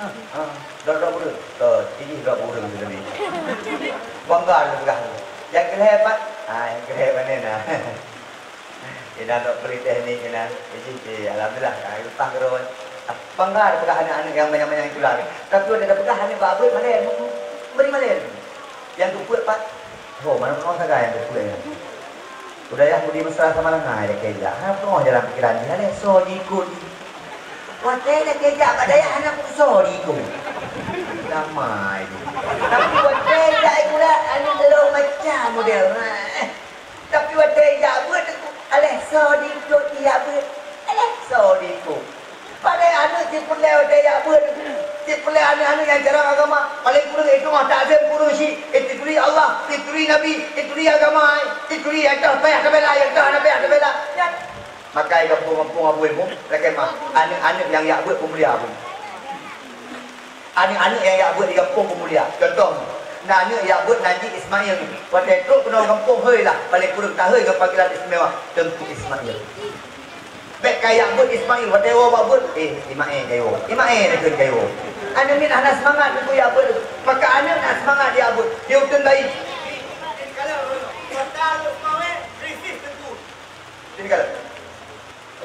Ha, ha. Dok-dok ureueng. Tu, tinggi dok ureueng tu tadi. Bangga dia peugah tu. Nyang keulhèe pat? Ha, nyang keulhèe panen nah. Inan dok politeknik inan. Jadi, eh, alhamdulillah, ah, leupah keudroe. Ah, bangga tapeugah aneuk-aneuk nyang manyang-manyang sikula. Tapi watèe tapeugah aneuk bak beuet malèe, bri malèe. Nyang keupeuet pat, ho, manoe sagai nyang keupeuet nyan. Udayah Budi Mesra Samalanga, dia keujak. Hana peuteungoh jalan pikiran jih, alèh soe jiikot jih. Watèe dia keujak bak dayah, hana peusoe jiikot. Damai jih. Tapi watèe jak sikula, aneuk lôn macam model. Tapi watèe jak beuet, alèh soe jiikot jak beuet, alèh soe jiikot. Padahai aneuk cit peureulèe watèe jak beuet, cit peureulèe aneuk-aneuk nyang carông agama, paléng kureueng jiteurimong takzim keu ureueng chik, jituri Allah, jituri Nabi, jituri agama, jituri nyang toh payah tabela, nyang toh hana payah tabela. Nyan. Maka di gampông-gampông Abu Ilmu, lakèe meu'ah, aneuk-aneuk nyang jak beuet peumulia Abu. Aneuk-aneuk nyang jak beuet di gampông peumulia. Contoh, na aneuk jak beuet Najib Ismail. Watèe trôk keunoe gampông, hei lah, paléng kureueng tahôi ngon panggilan istimewa, Teungku Ismail. Bèk ka jak beuet Ismail, watèe woe bak beuet, eh, Ismail ka jiwoe. Ismail ka jiwoe. Aneuk miet hana seumangat Teungku jak beuet. Maka aneuk na seumangat jak beuet. Di uteuen bayi. Jadi kalau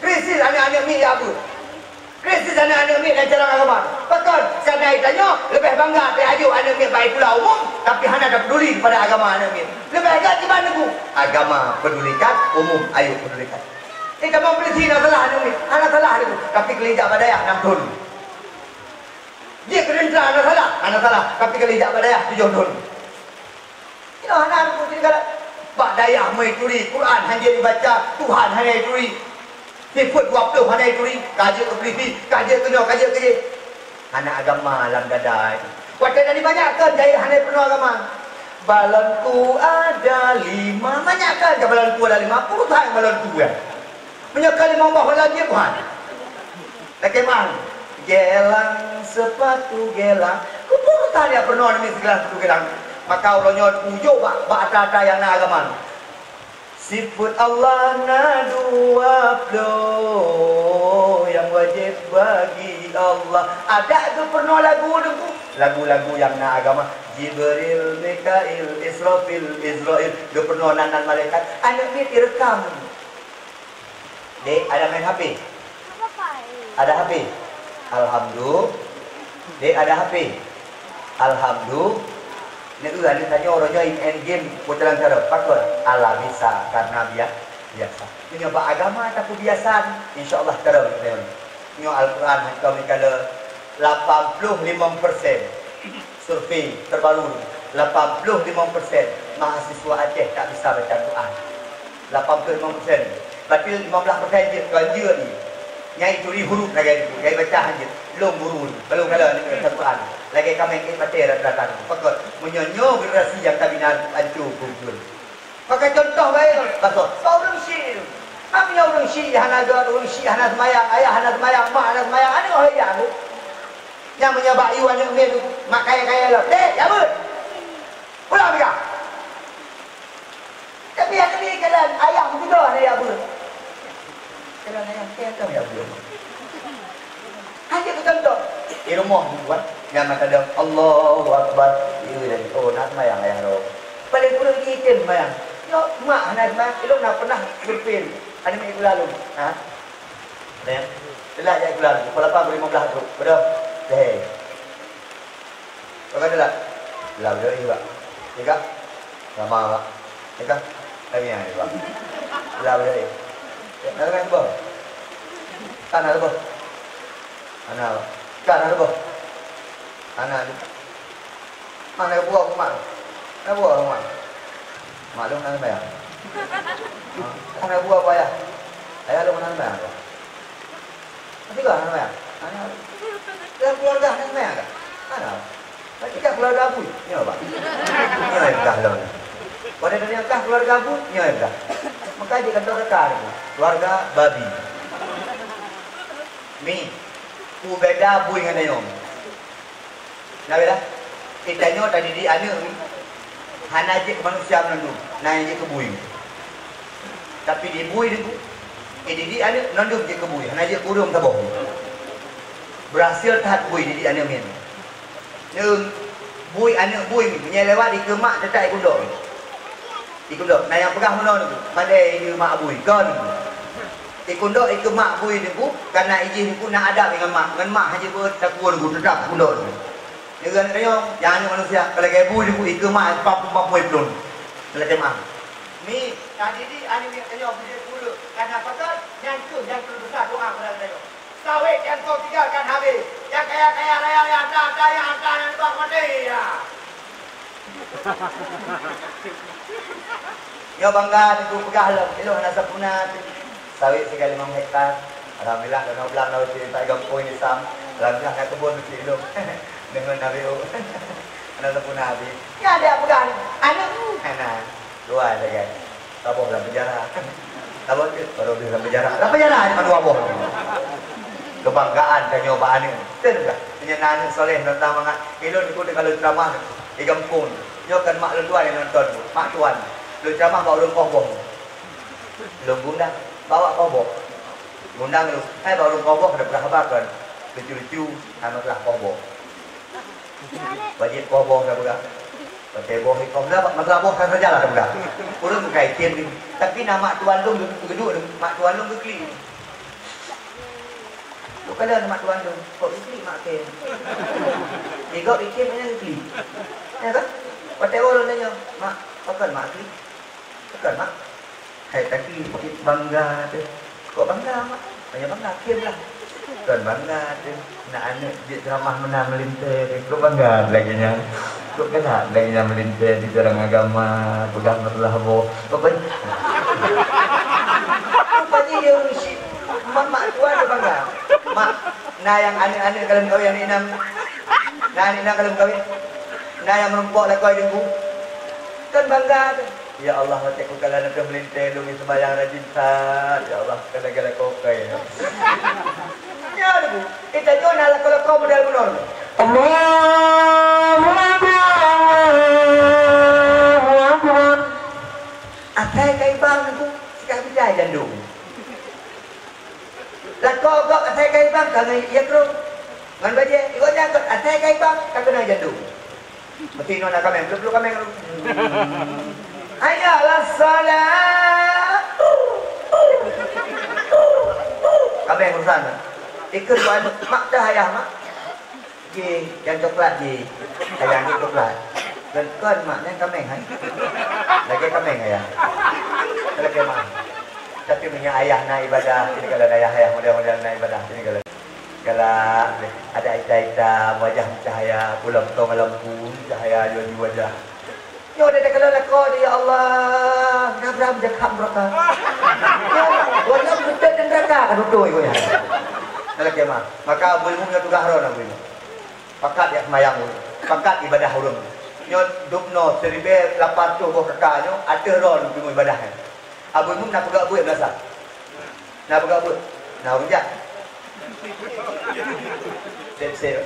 krisis aneuk-aneuk miet jak beuet. Krisis aneuk-aneuk miet nyang carông agama. Pakon? Karena tanyoe leubeh bangga tajok aneuk miet bak sikula umum, tapi hana tapeuduli kepada agama aneuk miet. Leubeh gèt kiban Teungku. Agama pedulikan, umum ayo pedulikan. Di tamong polisi na salah aneuk miet, hana salah Teungku. Tapi keu lheuh jak bak dayah nam thôn. Jih keu teuntra na salah, hana salah. Tapi keu lheuh jak bak dayah tujoh thôn. Nyoe hana Teungku, jadi galak. Bak dayah meuturi, Quran hana jeuet jibaca, Tuhan hana jituri. Sifeuet dua ploh hana jituri, ka jeuet keu polisi, ka jeuet keu nyoe, ka jeuet keu jih. Hana agama lam dada. Watèe na jibanyakkan jahil hana peurunoe agama. Balon ku ada lima, banyakkan ka balon ku ada lima, peurunoe balon ku kan. Meunyoe ka limong boh lagèe Tuhan. Lakèe meu'ah. Gelang, sepatu gelang. Keupeue tanya peurunoe nyan sigelang sepatu gelang. Maka uroe nyoe ujok bak, bak ata-ata nyang na agama. Sifeuet Allah na dua ploh nyang wajéb bagi Allah. Adak geupeurunoe lagu Teungku. Lagu-lagu nyang na agama. Jibril, Mikail, Israfil, Izrail. Geupeurunoe nan-nan malaikat. Aneuk miet ireukam. Dek, ada main H P? Ada H P? Alhamdulillah. Dek, ada H P? Alhamdulillah. Neu, ada tanya orang nyoe main game putaran cara. Pakon? Alah bisa, karena bia-, biasa. Meunyoe bak agama tapi biasa, insya Allah terang. Nyoe Al-Quran hantom dikala lapan puluh lima persen. Survei terbaru, lapan puluh lima persen mahasiswa Aceh tak bisa baca Quran. Lapan puluh lima persen. Berarti lima belas persen jeuet, kon jeuet ni. Nyang jituri huruf lagèe tu, nyang jibaca hana jeuet. Lôn guru ni, balum kala ni baca Quran. Lagèe kaméng ék batèe rata-rata. Pakon, meunyoe nyoe generasi nyang tabina ancô beutôi. Pakai contoh bae, basoe. Bak ureueng syik. Am nyoe ureueng syik hana gèt, ureueng syik hana seumayang, ayah hana seumayang, mak hana seumayang, aneuk ho jak beuet. Nyang meunyoe bak yue aneuk miet, mak kaya-kaya lom. Dek, jak beuet. Pulang peugah. Tapi hana lé kalon ayah meutudoh hana jak beuet. Kalon ayah teuh ka jak beuet. Hana keutonton. Di rumoh buat nyang mata dong, "Allahu Akbar." Iya dan, "Oh, na seumayang ayah roh." Paling kureueng jitem seumayang. Yo, mak hana seumayang, ilong na pernah survei. Hana mi gula lom. Ha? Neh. Telah jak gula lom. Pukul lapan lima belas tu. Betul? Deh. Bagaimana? Lah, beudôh, Pak. Tiga. Sama, Pak. Tiga. Lagi yang ini, Pak. Lah, beudôh. Nak dengar apa? Kan ada apa? Ana, Pak. Kan ada apa? Ana, Pak. Mana buah rumah? Mana buah rumah? Maklum nak bayar. Ha? Ana buah apa, Ayah? Ayah lu mana bayar, Pak? Tiga hana maya. Hana. Dalam keluarga hana maya kan? Hana. Tapi kan keluarga bui. Nyoe, Pak. Nyoe yang dah lom. Pada dunia kah keluarga bui, nyoe yang dah. Maka di kantor kekar tu, keluarga babi. Mi, ku beda bui ngan ayong. Nah, beda. Kita nyoe tadidik aneuk ni hana jeuet keu manusia meunandum, na jeuet keu bui. Tapi di bui ni, eh, didik aneuk meunandum jeuet keu bui, hana jeuet keu ureueng saboh. Berhasil that bui didik aneuk miet. Neu bui aneuk bui meunyoe lewat dikeue mak teutap ikundok. Ikundok, na nyang peugah meunoe Teungku, "Pandai ijeue mak bui, kon." Ikundok ikeu mak bui Teungku, karena ijih Teungku na adab ngon mak, ngon mak hana jibeuet takue Teungku, teutap ikundok Teungku. Nyoe geutanyoe, nyang aneuk manusia, ka lagèe bui Teungku, ikeu mak papu-papu iplueng. Ka lagèe mak. Mi, tadidik aneuk miet tanyoe beu jeuet keu ureueng, karena pakon, nyan kheueh nyang keu besar doa keupada geutanyoe. Sawét nyang soe tinggalkan habéh. Nyang kaya-kaya raya, nyang harta-harta, nyang harta nyang nibak maté, ya. Nyoe bangga Teungku peugah lom, ilong hana sempurna. Sawét siga limong hektar. Alhamdulillah, keunoe blang lawét sireutôh gampông Islam. Alhamdulillah, na keubon masjid ilong. Deungon Nabi U. Hana sempurna habéh. Nyan dia peugah ni. Aneuk. Hana. Dua sagai. Saboh lam penjara. Saboh tu baru dia lam penjara. Lam penjara cuma dua boh. Kebanggaan tanyoe bak aneuk. Betul tak? Meunyoe na aneuk soleh, nonton mangat. Ilong ikut kalau ceramah di gampông. Nyoe kan mak lôn tuan nyang nonton. Mak tuan. Lôn ceramah bak ureueng koh boh. Lôn guna. Bawa koh boh. Guna lôn. Hai bak ureueng koh boh, ada peugah haba kan. Lucu-lucu. Hai masalah koh boh. Wajéb koh boh dah peugah. Pakai boh ikong dah, masalah boh kan sajalah dah peugah. Ureueng bukai tem ni. Tapi na mak tuan lôn geuduek, mak tuan lôn geuklik. Bukan dah mak tuan lôn, kok geuklik mak tem. Digok item hanya geuklik. Ya kan? Pakai boh lôn tanya, "Mak, pakon mak klik?" Bukan, Mak. Hai, tapi cit bangga teuh. Kok bangga, Mak? Banyak bangga, kieu lah. Kon bangga teuh. Nak aneuk jeuet ceramah meunan meulintèe teuh. Kok bangga lagèe nyan? Kok galak lagèe nyan meulintèe di jalan agama, peugah masalah boh. Kok ban-, apa ji dia ureueng si mak, mak tuan dia bangga. Mak, na nyang aneuk-aneuk ka lheueh kawin aneuk inong. Na aneuk inong ka lheueh kawin. Na nyang meurumpok lakoe Teungku. Kan bangga teuh. Ya Allah, watèe kukalon ateueh meulintèe lôn seumayang rajin that. Ya Allah, kadang-kadang kokai. Ya, Teungku. Kita nyoe na lakoe-lakoe model bunoe. Allahu Akbar, Allahu Akbar. Asai ka ibang, Teungku, sikak bijai jandong. Lakoe gob asai ka ibang, ka ngon ie krông. Ngon bajèe, igoe nyan gob asai ka ibang, ka keunong jandong. Meusti inoe na kaméng, peuleueh-peuleueh kaméng. Hayya alas shalah. Kaméng urusan. Ikheun buat, "Mak, teuh ayah, Mak." Ji, nyang coklat ji. Ayah ni coklat. Kon, kon, Mak, nyan kaméng hai. Lagèe kaméng ayah. Lagèe mak. Tapi meunyoe ayah na ibadah, sini kalau ayah, ayah model-model na ibadah, sini kalau. Galak, ada ita-ita, wajah mencahaya, pulang beutôi lampu, cahaya juju wajah. Nyoe dah kalau lakoe, ya Allah, kenapa dah menjadi neraka? Ya, wajah beutôi neraka ka tutoe igoe nyan. Dalam kemah. Maka Abu Imum nyang tugaih droe Abu Imum. Pakat jak seumayang ureueng. Pakat ibadah ureueng. Nyoe dubnoe siribèe lapan reutôh boh kaka nyoe ateueh droe ureueng ibadah nyan. Abu Imum na peugah buet meunasah. Na peugah buet. Na ureueng jak. Sep-sep.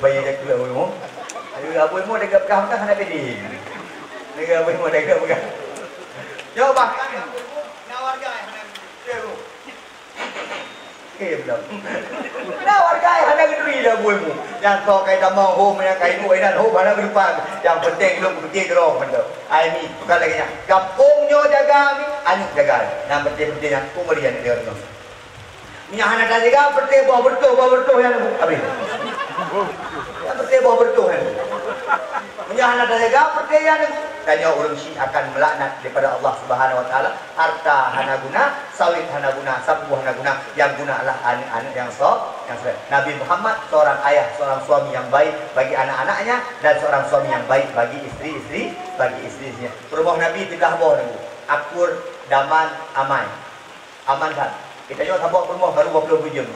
Bayi jak keuluar Abu Imum. Lagèe Abu Imum dah peugah, hana beda. Lagèe Abu Imum dah peugah. Nyoe bahkan na warga hana, eh, belum. Na warga hana geuturi dah Abu Imum. Nyang soe kai tamong hom, nyang kai ibu inan hom, hana geuleupah. Nyang penting lôn peukeuti droe mantong. Ai ni, bukan lagèe nyan. Gampông nyoe jaga ni, aneuk jaga. Nyang penting-penting nyan, peumeulian dia nyoe. Meunyo hana tajaga, peureté boh beureutoh, boh beureutoh nyan habéh. Nyan peureté boh beureutoh nyan. Meunyo hana tajaga, peureté nyan. Tanyoe ureueng syiek akan meulaknat daripada Allah Subhanahu wa Taala. Harta hana guna, sawét hana guna, sapeue hana guna. Nyang guna adalah aneuk-aneuk nyang so-, nyang soleh. Nabi Muhammad seorang ayah, seorang suami yang baik bagi anak-anaknya dan seorang suami yang baik bagi isteri-isteri, bagi isteri-isterinya. Peurumoh Nabi teulah boh nunggu. Akur, Daman, Amai. Aman that. Geutanyoe saboh peurumoh baru dua puluh tujoh jeuem.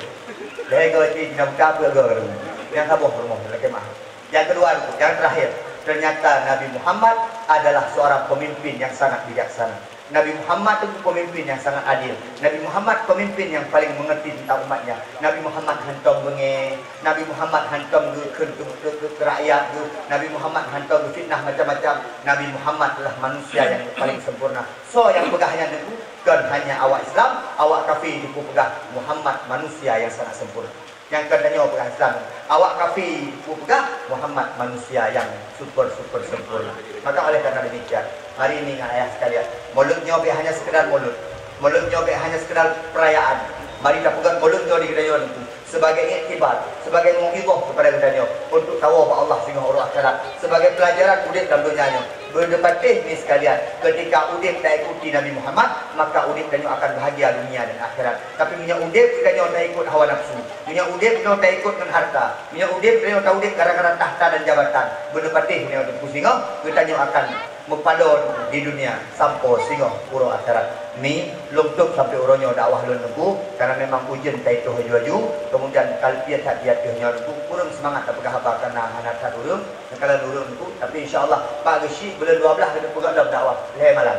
Lhèe goe cit nyang buta peuet goe baru. Nyang saboh peurumoh lakèe meu'ah. Nyang keudua, nyang terakhir, ternyata Nabi Muhammad adalah seorang pemimpin yang sangat bijaksana. Nabi Muhammad itu pemimpin yang sangat adil. Nabi Muhammad pemimpin yang paling mengerti tentang umatnya. Nabi Muhammad hantom beungèh. Nabi Muhammad hantom geukheun keu, keu, keu, keu rakyat geuh. Nabi Muhammad hantom geufitnah macam-macam. Nabi Muhammad adalah manusia yang paling sempurna. Soe nyang peugah nyan teungku? Kon hanya awak Islam, awak kafé jipeupeugah Muhammad manusia yang sangat sempurna. Nyang kon tanyoe peugah Islam, awak kafé jipeupeugah Muhammad manusia yang super, super sempurna. Maka oleh karena demikian, mari ingat ayah sekalian, Maulud nyoe bèk hanya sekedar maulud. Maulud nyoe bèk hanya sekedar perayaan. Mari tapeugöt Maulud nyoe di geutanyoe teungku. Sebagai iktibar, sebagai mau'izah kepada geutanyoe untuk tawoe bak Allah singoh uroe akhirat, sebagai pelajaran udép lam donya nyoe. Beudeuh patéh mi sekalian, ketika udép taikuti Nabi Muhammad, maka udép tanyoe akan bahagia dunia dan akhirat. Tapi meunyoe udép geutanyoe taikut hawa nafsu, meunyoe udép geutanyoe taikut ngon harta, meunyoe udép geutanyoe taudép gara-gara takhta dan jabatan, beudeuh patéh meunyoe teupeu singoh, geutanyoe akan meupaloe di dunia sampoe singoh uroe akhirat. Mi, lôn tôb sampoe uroe nyoe dakwah lôn teungku, karena memang ujeuen taitoh laju-laju, kemudian ka lheuh that di ateueh nyoe teungku, kureueng seumangat tapeugah haba karena hana that ureueng, neukalon ureueng teungku, tapi insya Allah, pat geusyik buleuen dua blah keuneuk peugah lom dakwah, lhèe malam.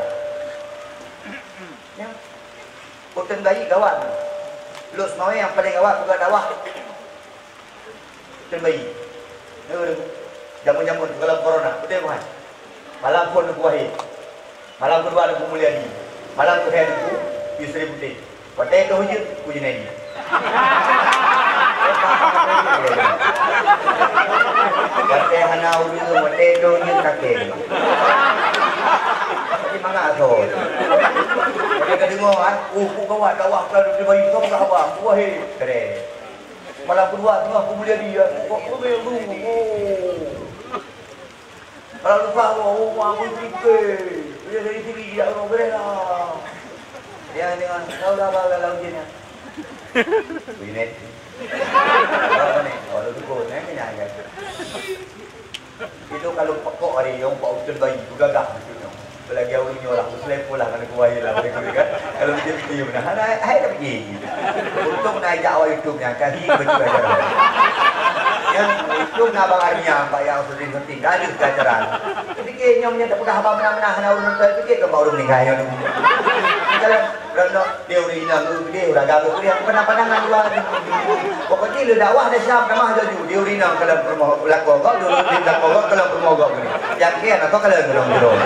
Nyan. Uteuen bayi gawat. Lôn seumawé nyang paleng gawat peugah dakwah. Uteuen bayi. Nyoe, jameun-jameun sigohlom corona, beutôi bukan? Malam phôn Teungku Wahid. Malam keudua Teungku Mulyadi. Malam keulhèe Teungku Yusri Putéh. Watèe toh ujeuen, Teungku Junaidi. Watèe hana ureueng, watèe toh ujeuen, kakèe. Tapi mangat asai. Watèe ka deungö, ah, oh, peugawat dakwah ka Teungku Bayu, ka peugah haba, Teungku Wahid. Keren. Malam keudua teungoh Teungku Mulyadi, ya. Kok keume lu? Oh. Malam lusa, oh, oh, aku pikir. Dia dari sini, dia orang beres lah. Dia dengan, tahu dah apa dalam ujian, ya? Ini. Apa ni? Kalau dukun, eh, kenyang, kan? Itu kalau pokok hari yang pak utul bayi, beugagah macam tu. Apalagi awak nyoe lah, selepoh lah, kena kuah lah, mereka kan. Kalau dia fikir benar, hai, hai, tak fikir. Untung nak ajak awak YouTube ni, kan, hi, betul aja. Yang YouTube nak abang Arnia, Pak, yang sering penting, dah ada acara. Fikir nyoe, nyoe tak peugah abang menang-menang, hana ureueng nonton, fikir ke abang ureueng meninggal, nyoe. Kalau, kalau Dia ureueng inong, ureueng keudéh, ureueng agam, ureueng keudéh, aku pandang-pandangan luwa. Pokok jih lé dakwah dah siap, tamah laju. Dia ureueng inong kalon peurumoh lakoe gob, dia ureueng lakoe gob kalon peurumoh gob ni. Yakin atau kalon ureueng jroh.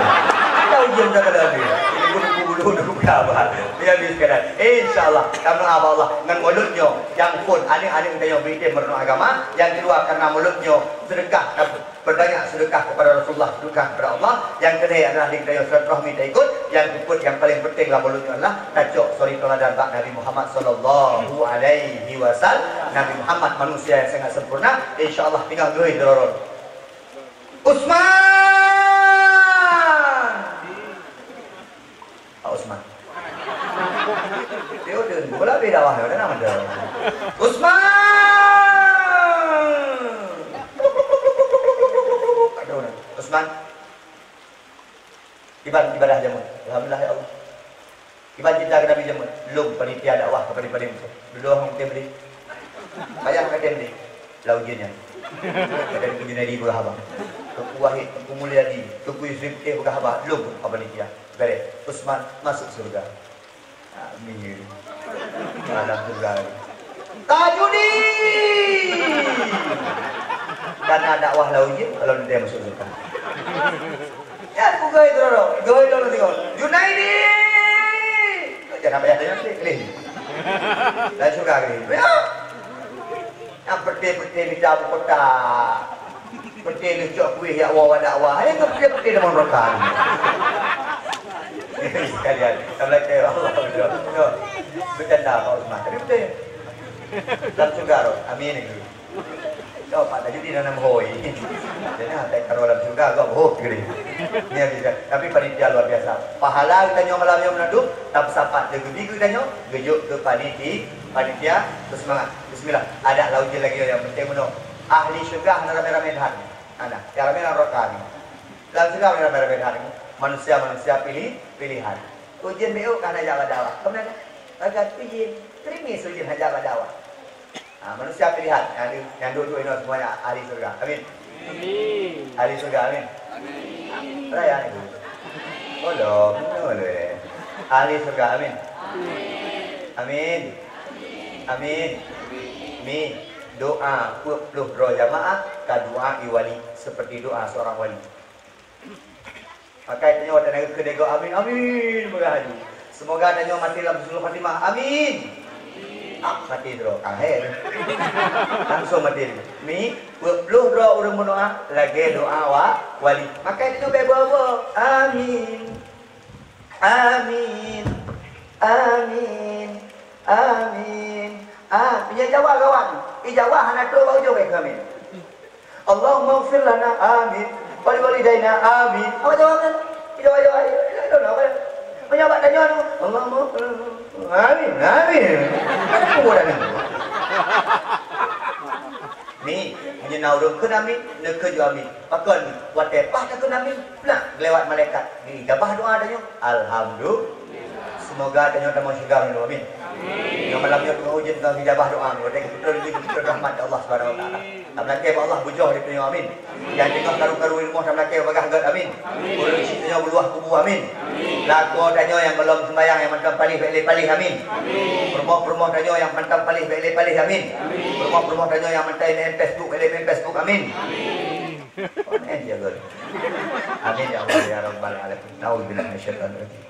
Kita ujian dah kalon dia. Ini pun aku bulu dulu berapa. Dia habis sekadar. Insya Allah, karena apa Allah? Ngan mulut nyoe, yang pun aneuk-aneuk kita yang berikan merenung agama, yang kedua karena mulut nyoe sedekah. Perbanyak sedekah kepada Rasulullah, sedekah kepada Allah. Yang kedua adalah di dalam silaturahmi taikut. Yang keempat, yang paling penting lah mulut adalah tacok suri tauladan bak Nabi Muhammad sallallahu alaihi wasallam. Nabi Muhammad manusia yang sangat sempurna. Insya Allah tinggal dua droe. Utsman. Pak Usman. Dia udah, bola beda wah, udah nama dia. Usman! Aduh, Usman. Kiban ibadah jameun. Alhamdulillah ya Allah. Kiban cinta ke Nabi jameun. Lom panitia dakwah ke paling-paling. Dulu orang mungkin beli. Payah kata beli. Lau jin nyan. Kata Teungku Junaidi peugah haba. Teungku Wahid, Teungku Mulyadi, Teungku Yusri Putéh peugah haba. Lom apa ni dia? Beres. Usman masuk surga. Amin. Dalam surga. Tajudi! Karena dakwah lam ujeuen, kalau nanti masuk surga. Ya, aku gaya tu, gaya tu, tengok. Junaidi! Jangan payah tanya, klik, klik. Lam surga, klik. Ya. Nyang peuté-peuté mita buku kotak. Peuté leucok kueh yak wawa dakwah. Hai, nyang peuté-peuté deungon rokan. Sekalian, kita belajar Allah. Bercanda, Pak Usman. Tapi betul. Lam surga, Rok. Amin. Yo, Pak Tajudin aneuk meuhôi. Jadi, tak karo lam surga, gop hop geuring. Ni bisa. Tapi panitia luar biasa. Pahala geutanyoe malam nyoe meunadum, tapeusapat lé geubi geutanyoe, geujok keu paniti-, panitia, berseumangat. Bismillah. Adak lam ujeuen lagèe nyoe nyang penting bunoe. Ahli syurga hana ramé-ramé that. Hana. Nyang ramé lam neraka ni. Lam syurga hana ramé-ramé that ni. Manusia-manusia pilih, pilihan. Ujeuen beu ka hana jak bak dakwah. Keumanö? Bagaih ujeuen. Krimis ujeuen hana jak bak dakwah. Ha, manusia pilihan. Nyang di, nyang duek-duek inoe semuanya ahli syurga. Amin. Amin. Ahli syurga, amin. Amin. Raya ni. Belum, belum, belum. Ahli syurga, amin. Amin. Amin. Mi, doa peuet ploh droe jamaah ka doa i wali seperti doa seorang wali. Maka tanyoe tanyoe keu dego amin, amin, peugah laju. Semoga tanyoe maté lam husnul khatimah. Amin. Ah, maté droe, kahé. Langsung maté. Mi, peuet ploh droe ureueng meudoa lagèe doa wa-, wali. Maka tanyoe bèk boh-boh. Amin. Amin. Amin. Amin. Ah, ijawab kawan. Ijawab hana trok bak ujong, eh, amin. Allahumma ighfir lana, amin. Wali walidaina, amin. Apa jawabnya? Ijawab, ijawab, ijawab, ijawab, apa? Meunyoe bak tanyoe tu, Allahumma, amin, amin. Apa dah ni? Ni, meunyoe na ureueng kheun amin, neukheun ju amin. Pakon watèe paih takheun amin, plak, geulewat malaikat. Diijabah doa tanyoe. Alhamdulillah. Semoga tanyoe tamong syeuruga lom, amin. Amin. Ngon malam nyoe teungoh ujeuen, teungoh geujabah doa, watèe geupeutron, geupeutron rahmat Allah Subhanahu wa Taala. Tameulakèe bak Allah bujoh di tanyoe, amin. Nyang teungoh karu-karu i rumoh tameulakèe bagah gèt, amin. Ureueng chik tanyoe beuluwah kubu, amin. Lakoe tanyoe nyang gohlom seumbahyang nyang mantong paléh bèk lé paléh, amin. Peurumoh-peurumoh tanyoe nyang mantong paléh bèk lé paléh, amin. Peurumoh-peurumoh tanyoe nyang mantong main Facebook bèk lé main Facebook, amin. Amin ya Allah, ya Rabbal alamin. A'udzubillahi minasyaitonir rajim.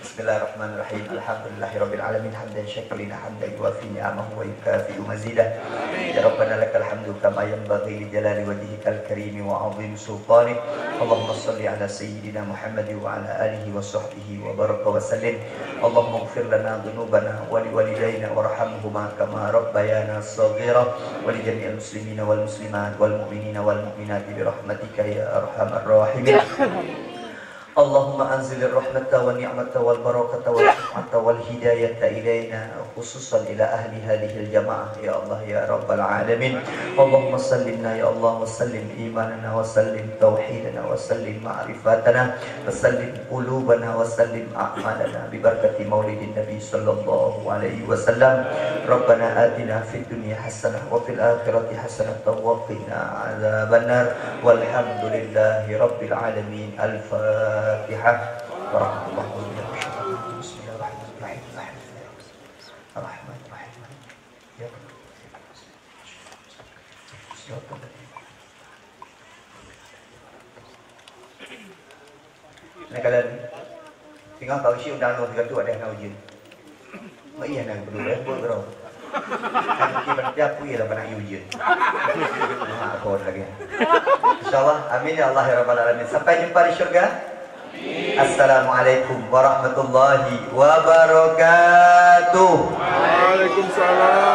Bismillahirrahmanirrahim. Alhamdulillahirabbil alamin, hamdan syakirin, hamdan yuwafi ni'amahu wa yukafi'u mazidah. Ya Rabbana lakal hamdu kama yanbaghi li jalali wajhikal karimi wa 'azimi sultanik. Allahumma shalli ala sayyidina Muhammad wa ala alihi wa sahbihi wa baraka wa sallim. Allahumma ighfir lana dzunubana wa liwalidaina warhamhuma kama rabbayana shaghira, wa li jami'il muslimina wal muslimat wal mu'minina wal mu'minati bi rahmatika ya arhamar rahimin. Allahumma anzilir rahmata wan ni'mata wal barakata wal hikmata wal hidayata ilaina, khususan ila ahli hadhil jamaah, ya Allah, ya Rabbal alamin. Allahumma sallimna, ya Allah, wa sallim imanana, wa sallim tauhidana, wa sallim ma'rifatana, wa sallim qulubana, wa sallim a'malana, bi barakati maulidin Nabi sallallahu alaihi wasallam. Rabbana atina fid dunya hasanah, wa fil akhirati hasanah, wa qina adzabannar. Walhamdulillahi rabbil alamin. Al-Fatihah. Warahmatullahi wabarakatuh. Bismillahirrahmanirrahim. Ar-Rahmanirrahim. Ya. Nakalan. Singoh ka usi undang lôn sigoe tu ada hana ujeuen. Mak iya na geupeudong, eh, buet keudroe. Kan mungkin panitia pui lah bak na ujeuen. Mak kon lagi. Insyaallah, amin ya Allah ya rabbal alamin. Sampai jumpa di syurga. Assalamualaikum warahmatullahi wabarakatuh. Waalaikumsalam